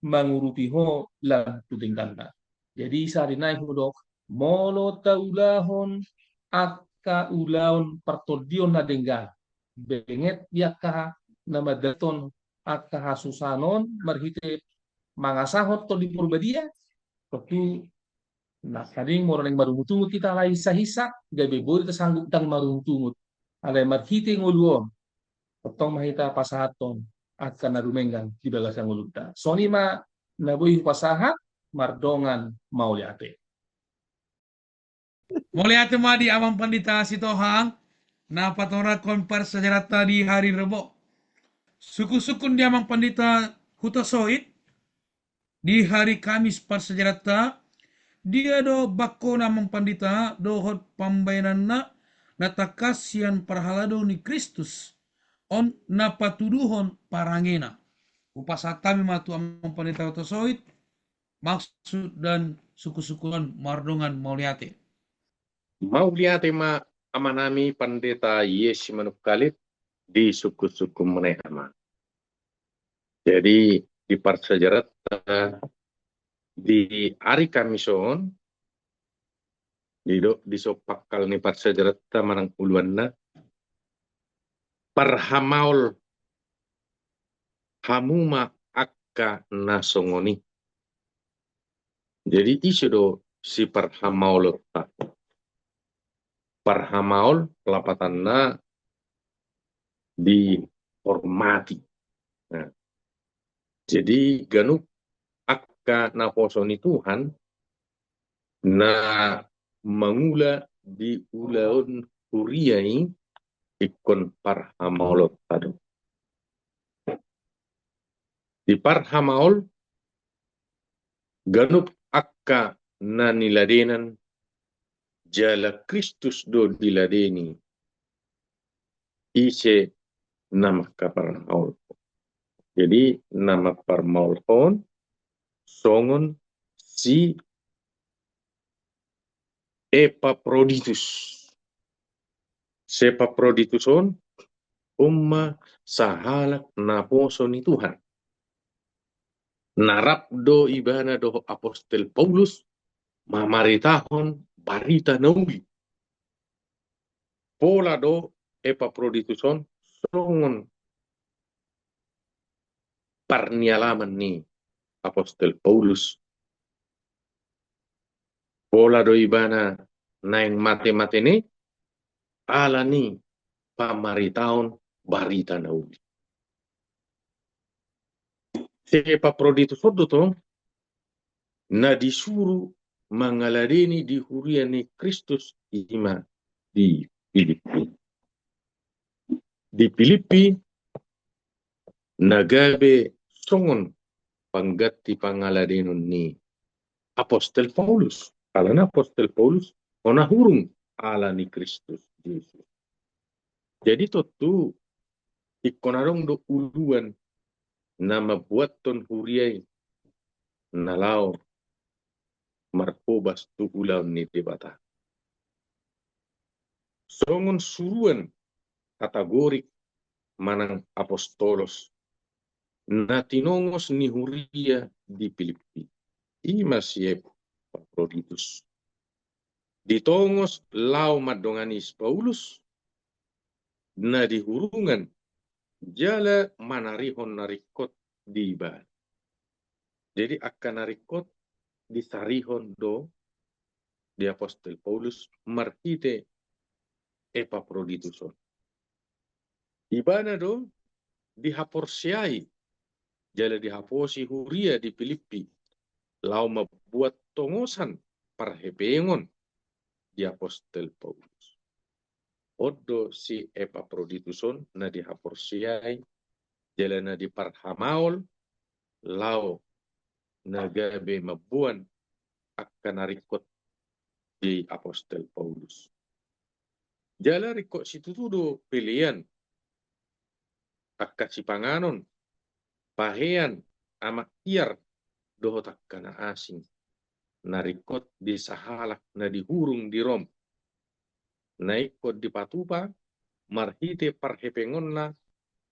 mangurupi ho lam tu dengganna. Jadi sadari nai hudok, molo taulahon angka ulaon partondion na denggan, benget di angka na mandapothon angka hasusaan on marhite mangasahon Tondi Parbadia, tontu nangkaning molo naeng marungut-ungut hita alai hisa-hisa, gabe boi do tasanggup ndang marungut-ungut. Alai marhite ngolu on, tongtong ma hita pasahathon angka na dumenggan di bagasan ngolunta. Songon i ma na boi hupasahat, mardongan mauliate. Mauliate ma di Amang Pandita Sitohang na patoranghon parsiajaranta di hari Rebo. Sungkun-sungkun di Amang Pandita Hutasoit di hari Kamis parsiajaranta, dia do bangkona Amang Pandita dohot pambahenanna na tangkas sian parhalado ni Kristus on na patuduhon parangena. Hupasahat hami ma tu Amang Pandita Hutasoit, maksud dan sungkun-sungkun on mardongan mauliate. Mauliate ma amanami Pandita Yesi Manungkalit di sungkun-sungkunmuna i, Amang. Jadi di parsiajaranta di ari Kamis on, didok di so pangkal ni parsiajaranta manang uluanna, parhamaol hamu ma angka na songon i. Jadi ise do siparhamaolonta? Parhamaol lapatanna dihormati. Nah, jadi ganup angka naposo ni Tuhan na mangula di ulaon huria i ingkon parhamaolonta do. Di parhamaol ganup angka na niladenan jala Kristus do diladeni, ise na mangkaparmaol. Jadi na mamparmaolhon songon si Epaphroditus. Si Epaphroditus on, on ma sahalak naposo ni Tuhan. Na rap do ibana dohot apostel Paulus mamaritahon barita na uli. Pola do Epaphroditus on songon parnialaman ni apostel Paulus. Pola do ibana naeng mate-mate ni ala ni pamaritahon barita na uli. Si Epaphroditus on do tong na disuru mangaladeni di huria ni Kristus, i ma di Pilippi. Di Pilippi na gabe songon pangganti pangaladenon ni apostel Paulus. Alana apostel Paulus hona hurung ala ni Kristus Jesus. Jadi tontu ingkon adong do uluan na mambuathon huria i na laho marhobas tu ulaon ni Debata. Songon suruan hatagorik manang apostolos na tinongos ni huria di Pilippi, i ma si Epaphroditus. Ditongos laho mandongani si Paulus na di hurungan jala manarihon na ringkot di ibana. Jadi angka na ringkot disarihon do di apostel Paulus marhite Epaphroditus on. Ibana do dihaporseai jala dihaposi huria di Pilippi laho mambuat tongosan parhepengon di apostel Paulus. On do si Epaphroditus on na dihaporseai jala na diparhamaol laho na gabe mamboan angka na ringkot di apostel Paulus. Jala ringkot situtu do pelean, angka sipanganon, pahean, amak hiar dohot angka na asing na ringkot di sahalak na dihurung di Rom, na ingkon dipatupa marhite parhepengonna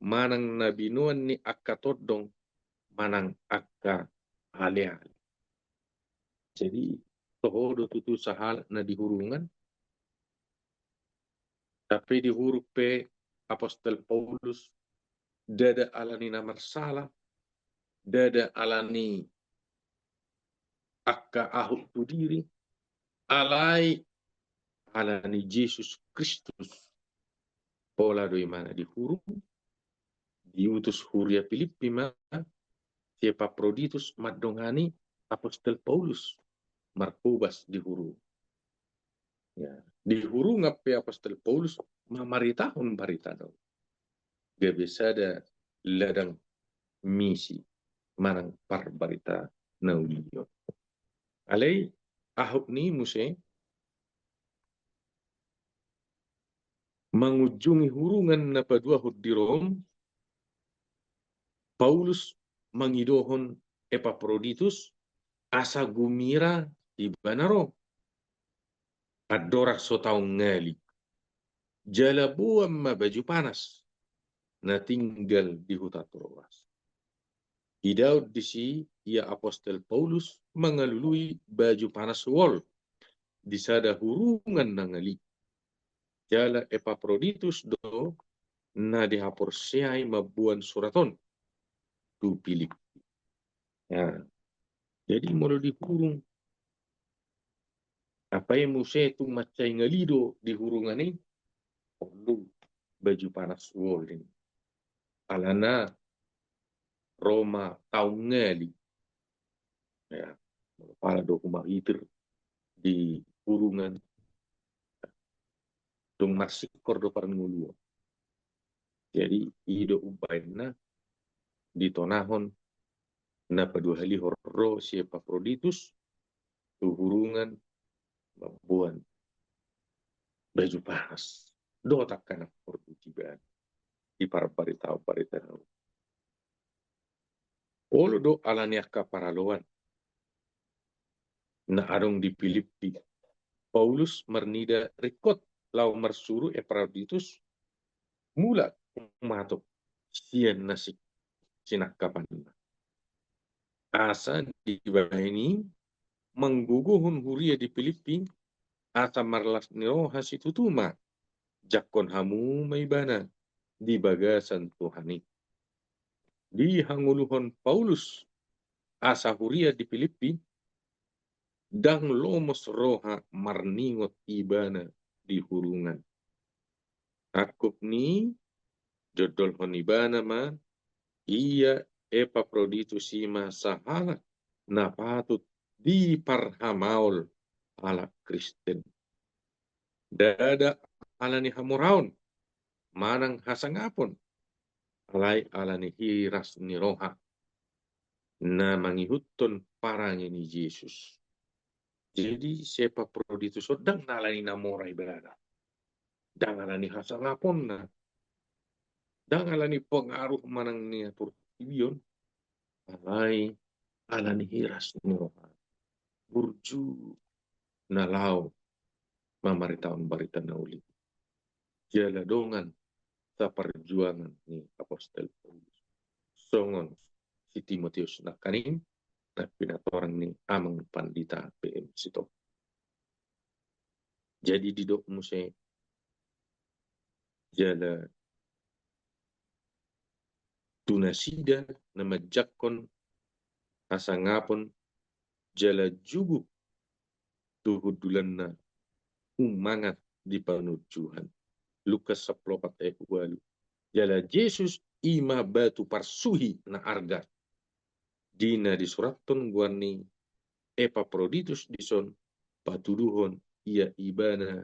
manang na binoan ni angka tondong manang angka aleale. Jadi toho do tutu sahalak na dihurungan, tapi dihurung pe apostel Paulus ndada ala ni na marsala, ndada ala ni angka ahut tu diri, alai ala ni Jesus Kristus. Pola do ibana dihurung, diutus huria Pilippi ma si Epaphroditus mandongani apostel Paulus marhobas di hurung. Ya, di hurungan pe apostel Paulus mamaritahon barita na uli. Gabe sada ladang misi manang parbarita na uli on. Alai ahut ni muse mangunjungi hurungan na paduahon di Rom, Paulus mangidohon Epaphroditus asa gumiras ibana ro. Andorang so taon ngali, jala boan ma baju panas na tinggal di huta Troas. Idaon disi ia apostel Paulus mangalului baju panas wol di sada hurungan na ngali. Jala Epaphroditus do na dihaporseai mamboan surat on tu Pilippi. Nah, jadi molo dihurung, apai muse tung mansai ngali do di hurungan i, porlu baju panas wol i. Alana ro ma taon ngali. Ya, pala do humahitir di hurungan, tung marsingkor do parngoluon. Jadi i do umbahen na ditonahon na paduahalihon ro si Epaphroditus tu hurungan mamboan baju panas, dohot angka na porlu di ibana, di parbaritaon barita na uli. Olo do ala ni angka paraloan na adong di Pilippi, Paulus marnida ringkot laho marsuru Epafroditus mulak humatop sian na si-, sinangkapanna. Asa dibahen i manggogohon huria di Pilippi, asa marlas ni roha situtu ma, jangkon hamu ma ibana di bagasan Tuhan i. Dihangoluhon Paulus asa huria di Pilippi ndang lomos roha marningot ibana di hurungan. Angkup ni i, jondolhon ibana ma ia Epafroditus i ma sahalak na patut diparhamaol halak Kristen. Ndada ala ni hamoraon manang hasangapon, alai ala ni hiras ni roha na mangihuthon parange ni Jesus. Jadi si Epafroditus on ndang na ala ni na mora ibana, ndang ala ni hasangaponna, ndang ala ni pengaruh manang ni atur ibi on, alai ala ni hiras ni roha, burju na laho mamaritahon barita na uli. Jala dongan saparjuangan ni apostel Paulus, songon si Timoteus nangkaning na pinatorang ni amang pandita P M Sito. Jadi didok muse jala tu nasida na manjangkon hasangapon jala jugup tu hundulanna, humangat di panunjuhan. Lukas sampulu opat ayat ualu. Jala Jesus i ma batu parsuhi na arga. Di na disurathon goar ni Epafroditus dison, patuduhon ia ibana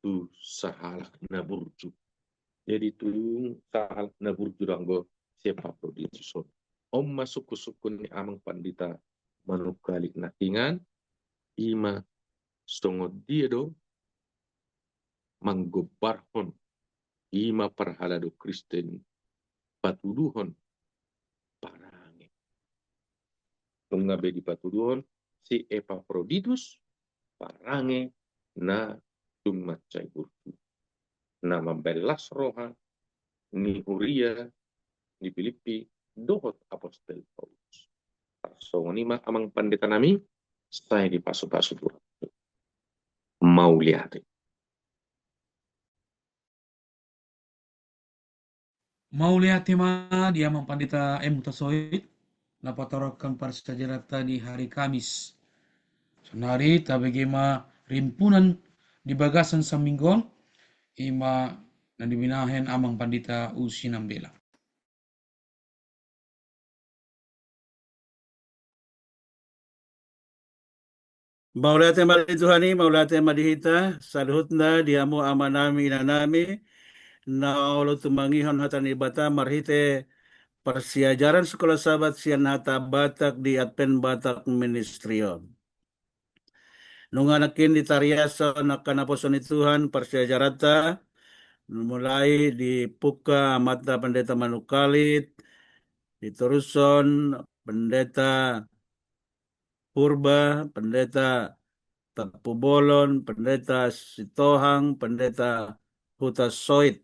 tu sahalak na burju. Jadi tu sahalak na burju do anggo si Epafroditus on. On ma sungkun-sungkun ni amang pandita manungkalik nangkiningan, i ma songon dia do manggombarhon, i ma parhalado Kristen, patuduhon parange. Nunga be dipatuduhon si Epafroditus parange na tung mansai burju, na mambahen las roha ni huria di Pilippi dohot apostel Paulus. Tarsongon i ma amang pandita nami, sai dipasu-pasu Tuhan. Mauliate. Mauliate ma di amang pandita M Hutasoit, na patorangkon parsiajaranta di hari Kamis. Sonari tabege ma rimpunan di bagasan saminggu on, i ma na binahen amang pandita Usi Nambela. Mauliate ma di Tuhan i, mauliate ma di hita, saluhutna di hamu amanami, inanami, na olo tumangihon hata ni Debata marhite parsiajaran Sekolah Sabat sian hata Batak di Advent Batak Ministry on. Nunga nangkin ditariashon angka naposo ni Tuhan parsiajaranta, mulai dipungka amanta Pendeta Manungkalit, ditorushon Pendeta Purba, Pendeta Tampubolon, Pendeta Sitohang, Pendeta Hutasoit.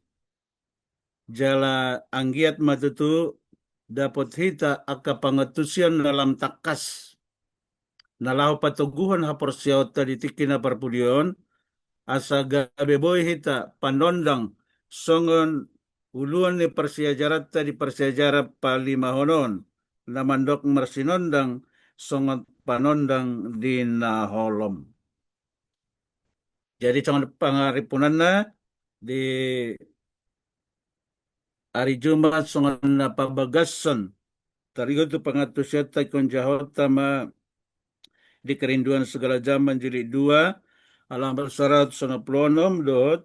Jala anggiat ma tutu dapot hita angka pangantusion na lam tangkas na laho patoguhon haporseaonta di tingki na parpudi on, asa gabe boi hita panondang songon uluan ni parsiajaranta di parsiajaran palimahon on, na mandok marsinondang songon panondang di na holom. Jadi songon pangarimpunanna di ari Jumat songon na pabagason, taringot tu pangantusionta ingkon jahaonta ma di Kerinduan Segala Zaman jilid dua, halaman saratus onom pulu onom, dohot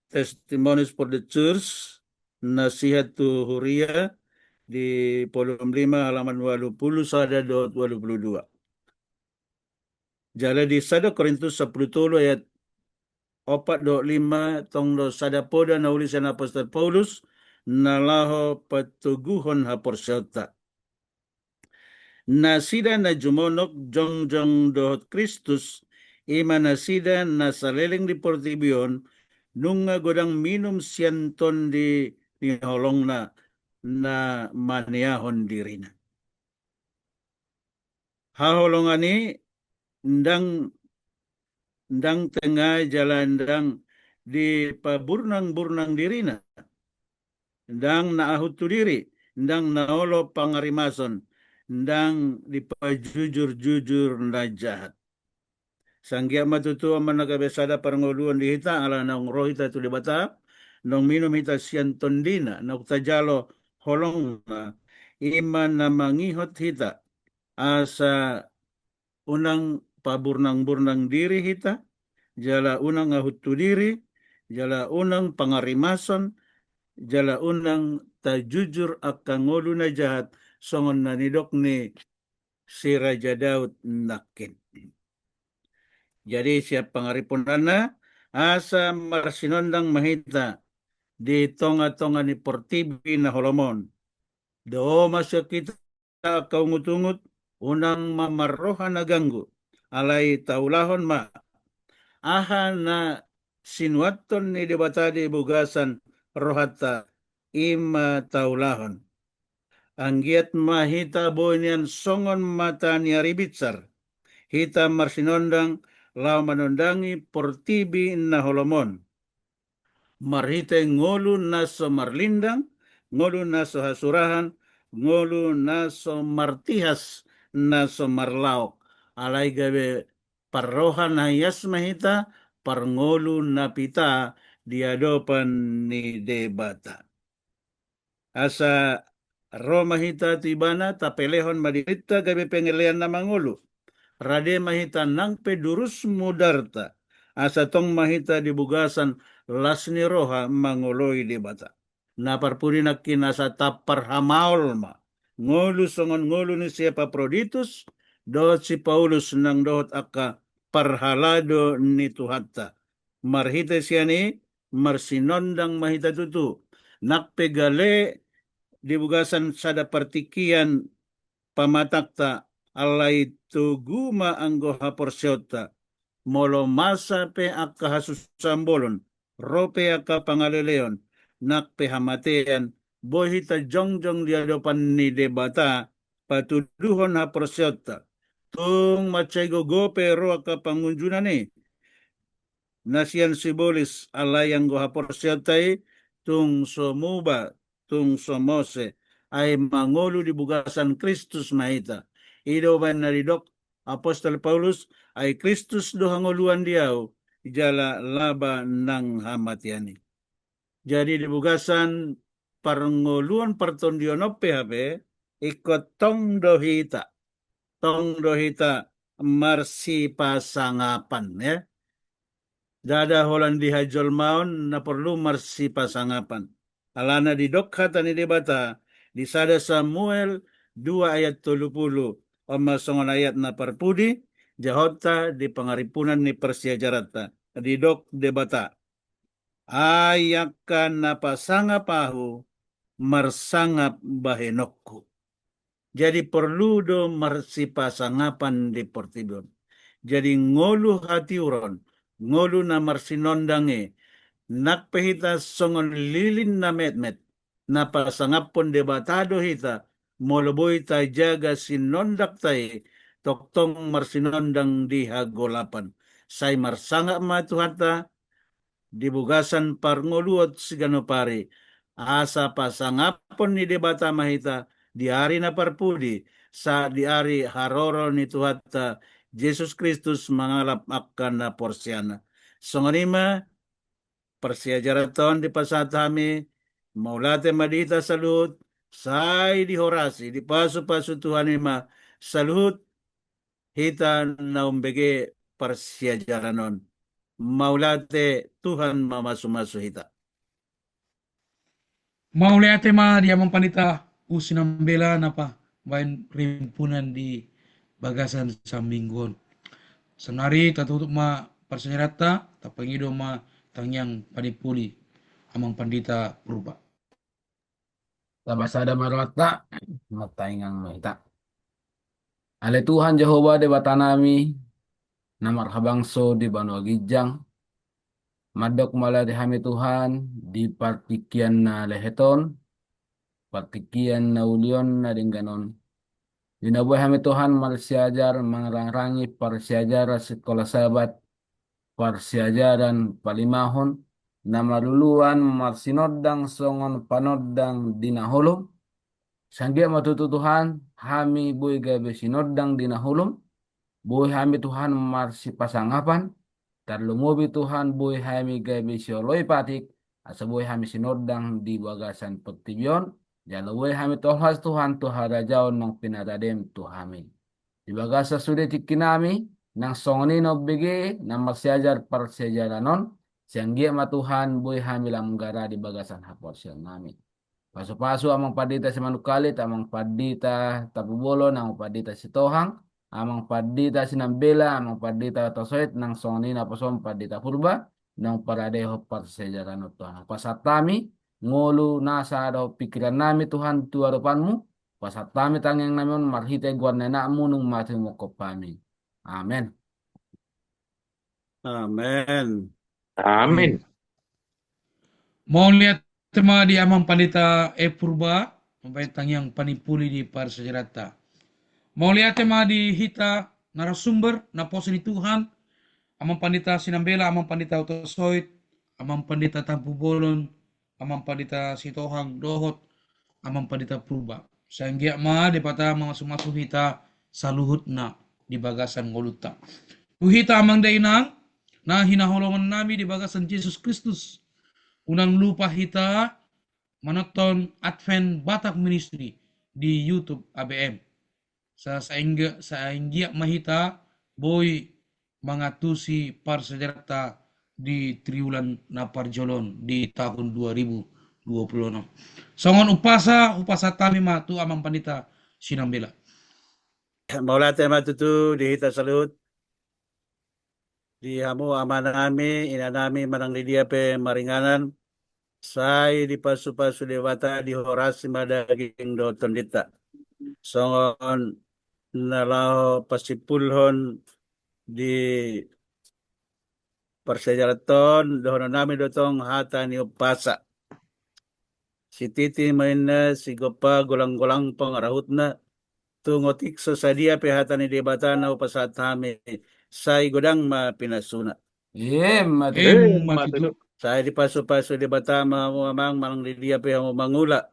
Testimonies for the Church, Nasihat tu Huria, di volume lima, halaman ualu pulu sada dohot ualu pulu dua. Jala di sada Korintus sampulu tolu ayat opat dohot lima, tong do sada poda na uli sian apostel Paulus, na laho patoguhon haporseaonta. Nasida na jumonok jongjong dohot Kristus, i ma nasida na saleleng di portibi on, nunga godang minum sian tondi ni holongna na maneahon dirina. Haholongan i ndang, ndang tenga jala ndang dipaburnang-burnang dirina, ndang na ahut tu diri, ndang na olo pangarimason, ndang dipajujur-jujur na jahat. Sanggiat ma tutu on ma na gabe sada parngoluon di hita, ala naung ro hita tu Debata, naung minum hita sian tondina, naung tajalo holongna, i ma na mangihot hita, asa unang paburnang-burnang diri hita, jala unang ahut tu diri, jala unang pangarimason, jala unang tajujur angka ngolu na jahat, songon na nidok ni si Raja Daud nangkin. Jadi sian pangaripuna, asa marsinondang ma hita di tonga-tonga ni portibi na holom on. Dao ma sian hita angka ungut-ungut, unang ma marroha na ganggu, alai taulahon ma aha na sinuanhon ni Debata di bagasan rohanta, i ma taulahon. Anggiat ma hita boi nian songon mata ni ari binsar, hita marsinondang laho manondangi portibi na holom on. Marhite ngolu na so marlindang, ngolu na so hasurahan, ngolu na so martihas, na so marlaok. Alai gabe parroha na hias ma hita, parngolu na pita di adopan ni Debata. Asa ro ma hita tu Ibana, tapelehon ma dirinta gabe pangelean na mangolu. Rade ma hita nang pe durus mudarta, asa tong ma hita di bagasan las ni roha mangoloi Debata. Na parpudi nangkin, asa tapparhamaol ma ngolu songon ngolu ni si Epafroditus dohot si Paulus nang dohot angka parhalado ni Tuhanta. Marhite sian i marsinondang ma hita tutu. Nang pe gale di bagasan sada partingkian pamatangta, alai togu ma anggo haporseaonta. Molo masa pe angka hasusaan bolon, ro pe angka pangaleleon, nang pe hamatean, boi hita jongjong di adopan ni Debata, patuduhon haporseaonta. Tung mansai gogo pe ro angka pangunjunan i na sian sibolis, alai anggo haporseaonta i tung so muba, tung so mose, ai mangolu di bagasan Kristus ma hita. I do umbahen na didok apostel Paulus, ai Kristus do hangoluan di ahu, jala laba nang hamatean i. Jadi di bagasan parngoluon partondion on pe hape, ingkon tong do hita, tong do hita marsipasangapan, ya. Ndada holan di hajolmaon na porlu marsipasangapan. Alana didok hata ni Debata di sada Samuel dua ayat tolu pulu, on ma songon ayat na parpudi, jahonta di pangarimpunan ni parsiajaranta, didok Debata. Ai angka na pasangap ahu, marsangap bahenonku. Jadi porlu do marsipasangapan di portibi on. Jadi ngolu hatiuron, ngolu na marsinondang i, nang pe hita songon lilin na metmet, na pasangaphon Debata do hita, molo boi tajaga sinondangta i, tongtong marsinondang di hagolapan. Sai marsangap ma Tuhanta, di bagasan parngoluon siganup ari, asa pasangaphon ni Debata ma hita di ari na parpudi, sahat di ari haroro ni Tuhanta Jesus Kristus mangalap angka na porsea. Songon i ma parsiajaranta on dipasahat hami, mauliate ma di hita saluhut, sai dihorasi, dipasupasu Tuhan i ma saluhut, hita na umbege parsiajaran on. Mauliate, Tuhan mamasumasu hita. Mauliate ma di amang pandita Usi Nambela na pabaen rimpunan di bagasan saminggu on. Saonari tatutup ma parsiajaranta, tapangido ma tangiang panimpuli Amang Pandita Purba. Taba sada ma rohanta, martangiang ma hita. Ale Tuhan Jahowa Debatanami, na marhabangso di banua ginjang, mandok mauliate hami Tuhan, di partingkian na lehet on, partingkian na uli on na denggan on. Di na boi hami Tuhan marsiajar mangarangrangi parsiajaran sikola Sabat, parsiajaran palimahon, na marluluan marsinondang songon panondang di na holom. Sai anggiat ma tutu Tuhan, hami boi gabe sinondang di na holom, boi hami Tuhan marsipasangapan, tarlumobi Tuhan boi hami gabe sioloi patik, asa boi hami sinondang di bagasan portibi on, jala boi hami tolhas Tuhan tu harajaon naung pinaradem tu hami. Di bagasan sude tingkinami, nang songon i na umbege, na marsiajar parsiajaran on, sai anggiat ma Tuhan boi hami lam gara di bagasan haporseaonnami. Pasupasu Amang Pandita Simanungkalit, Amang Pandita Tampubolon, Amang Pandita Sitohang, Amang Pandita Sinambela, Amang Pandita Otosoit, nang songon i naposom Pandita Purba, naung paradehon parsiajaran on Tuhan. Pasahat hami, ngolu nasa dohot pingkirannami Tuhan tu adopanmu, pasahat hami tangiangnami on marhite goar ni anakmu naung mangihut hami. Amen. Amen. Amin. Mauliate ma di Amang Pandita E Purba, mambahen tangiang panimpuli di parsiajaranta. Mauliate ma di hita narasumber, naposo ni Tuhan, Amang Pandita Sinambela, Amang Pandita Otosoit, Amang Pandita Tampubolon, Amang Pandita Sitohang dohot Amang Pandita Purba. Sai anggiat ma Debata mamasumasu hita saluhutna di bagasan ngolunta. Tu hita amang dohot inang, na hinaholongannami di bagasan Jesus Kristus, unang lupa hita manonton Advent Batak Ministry di YouTube A B M. Sa-, saingga-, sainggiat ma hita boi mangantusi parsiajaranta di triwulan na parjolo on di tahun dua ribu dua puluh enam. Songon umpasa, umpasa hami ma tu Amang Pandita Sinambela. Mauliate ma tutu di hita saluhut. Di hamu amanami, inanami, manang di dia pe maringanan, sai dipasupasu Debata, dihorasi ma daging dohot tondinta. Songon na laho pasimpulhon di parsiajaranta on, dohononnami do tong hata ni umpasa. Sititi ma inna, sigompa golanggolang pangarahutna, tung otik so sadia pe hata ni Debata na hupasahat hami, sai godang ma pinasuna. Emma tutu. Emma tutu. Sai dipasupasu Debata ma hamu amang, manang di dia pe hamu mangula.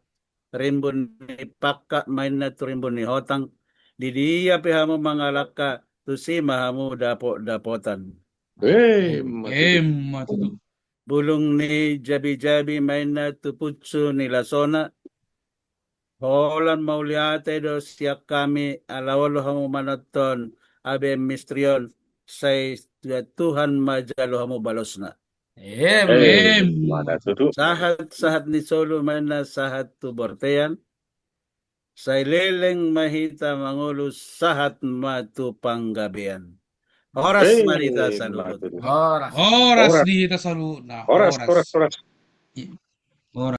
Rimbun ni pangkat ma inna tu rimbun ni hotang. Di dia pe hamu mangalangka, tusi ma hamu dapotdapotan. Emma tutu. Emma tutu. Bulung ni jabijabi ma inna tu punsu ni lasona. Holan mauliate do sian hami ala olo hamu manonton A B M Misteri on, sai Tuhan ma jalo hamu balosna. Emma tutu. Sahat-sahat ni solu ma inna sahat tu bortean. Sai leleng ma hita mangolu, sahat ma tu panggabean. Horas ma di hita saluhut. Horas. Horas di hita saluhutna. Horas, horas, horas. Horas.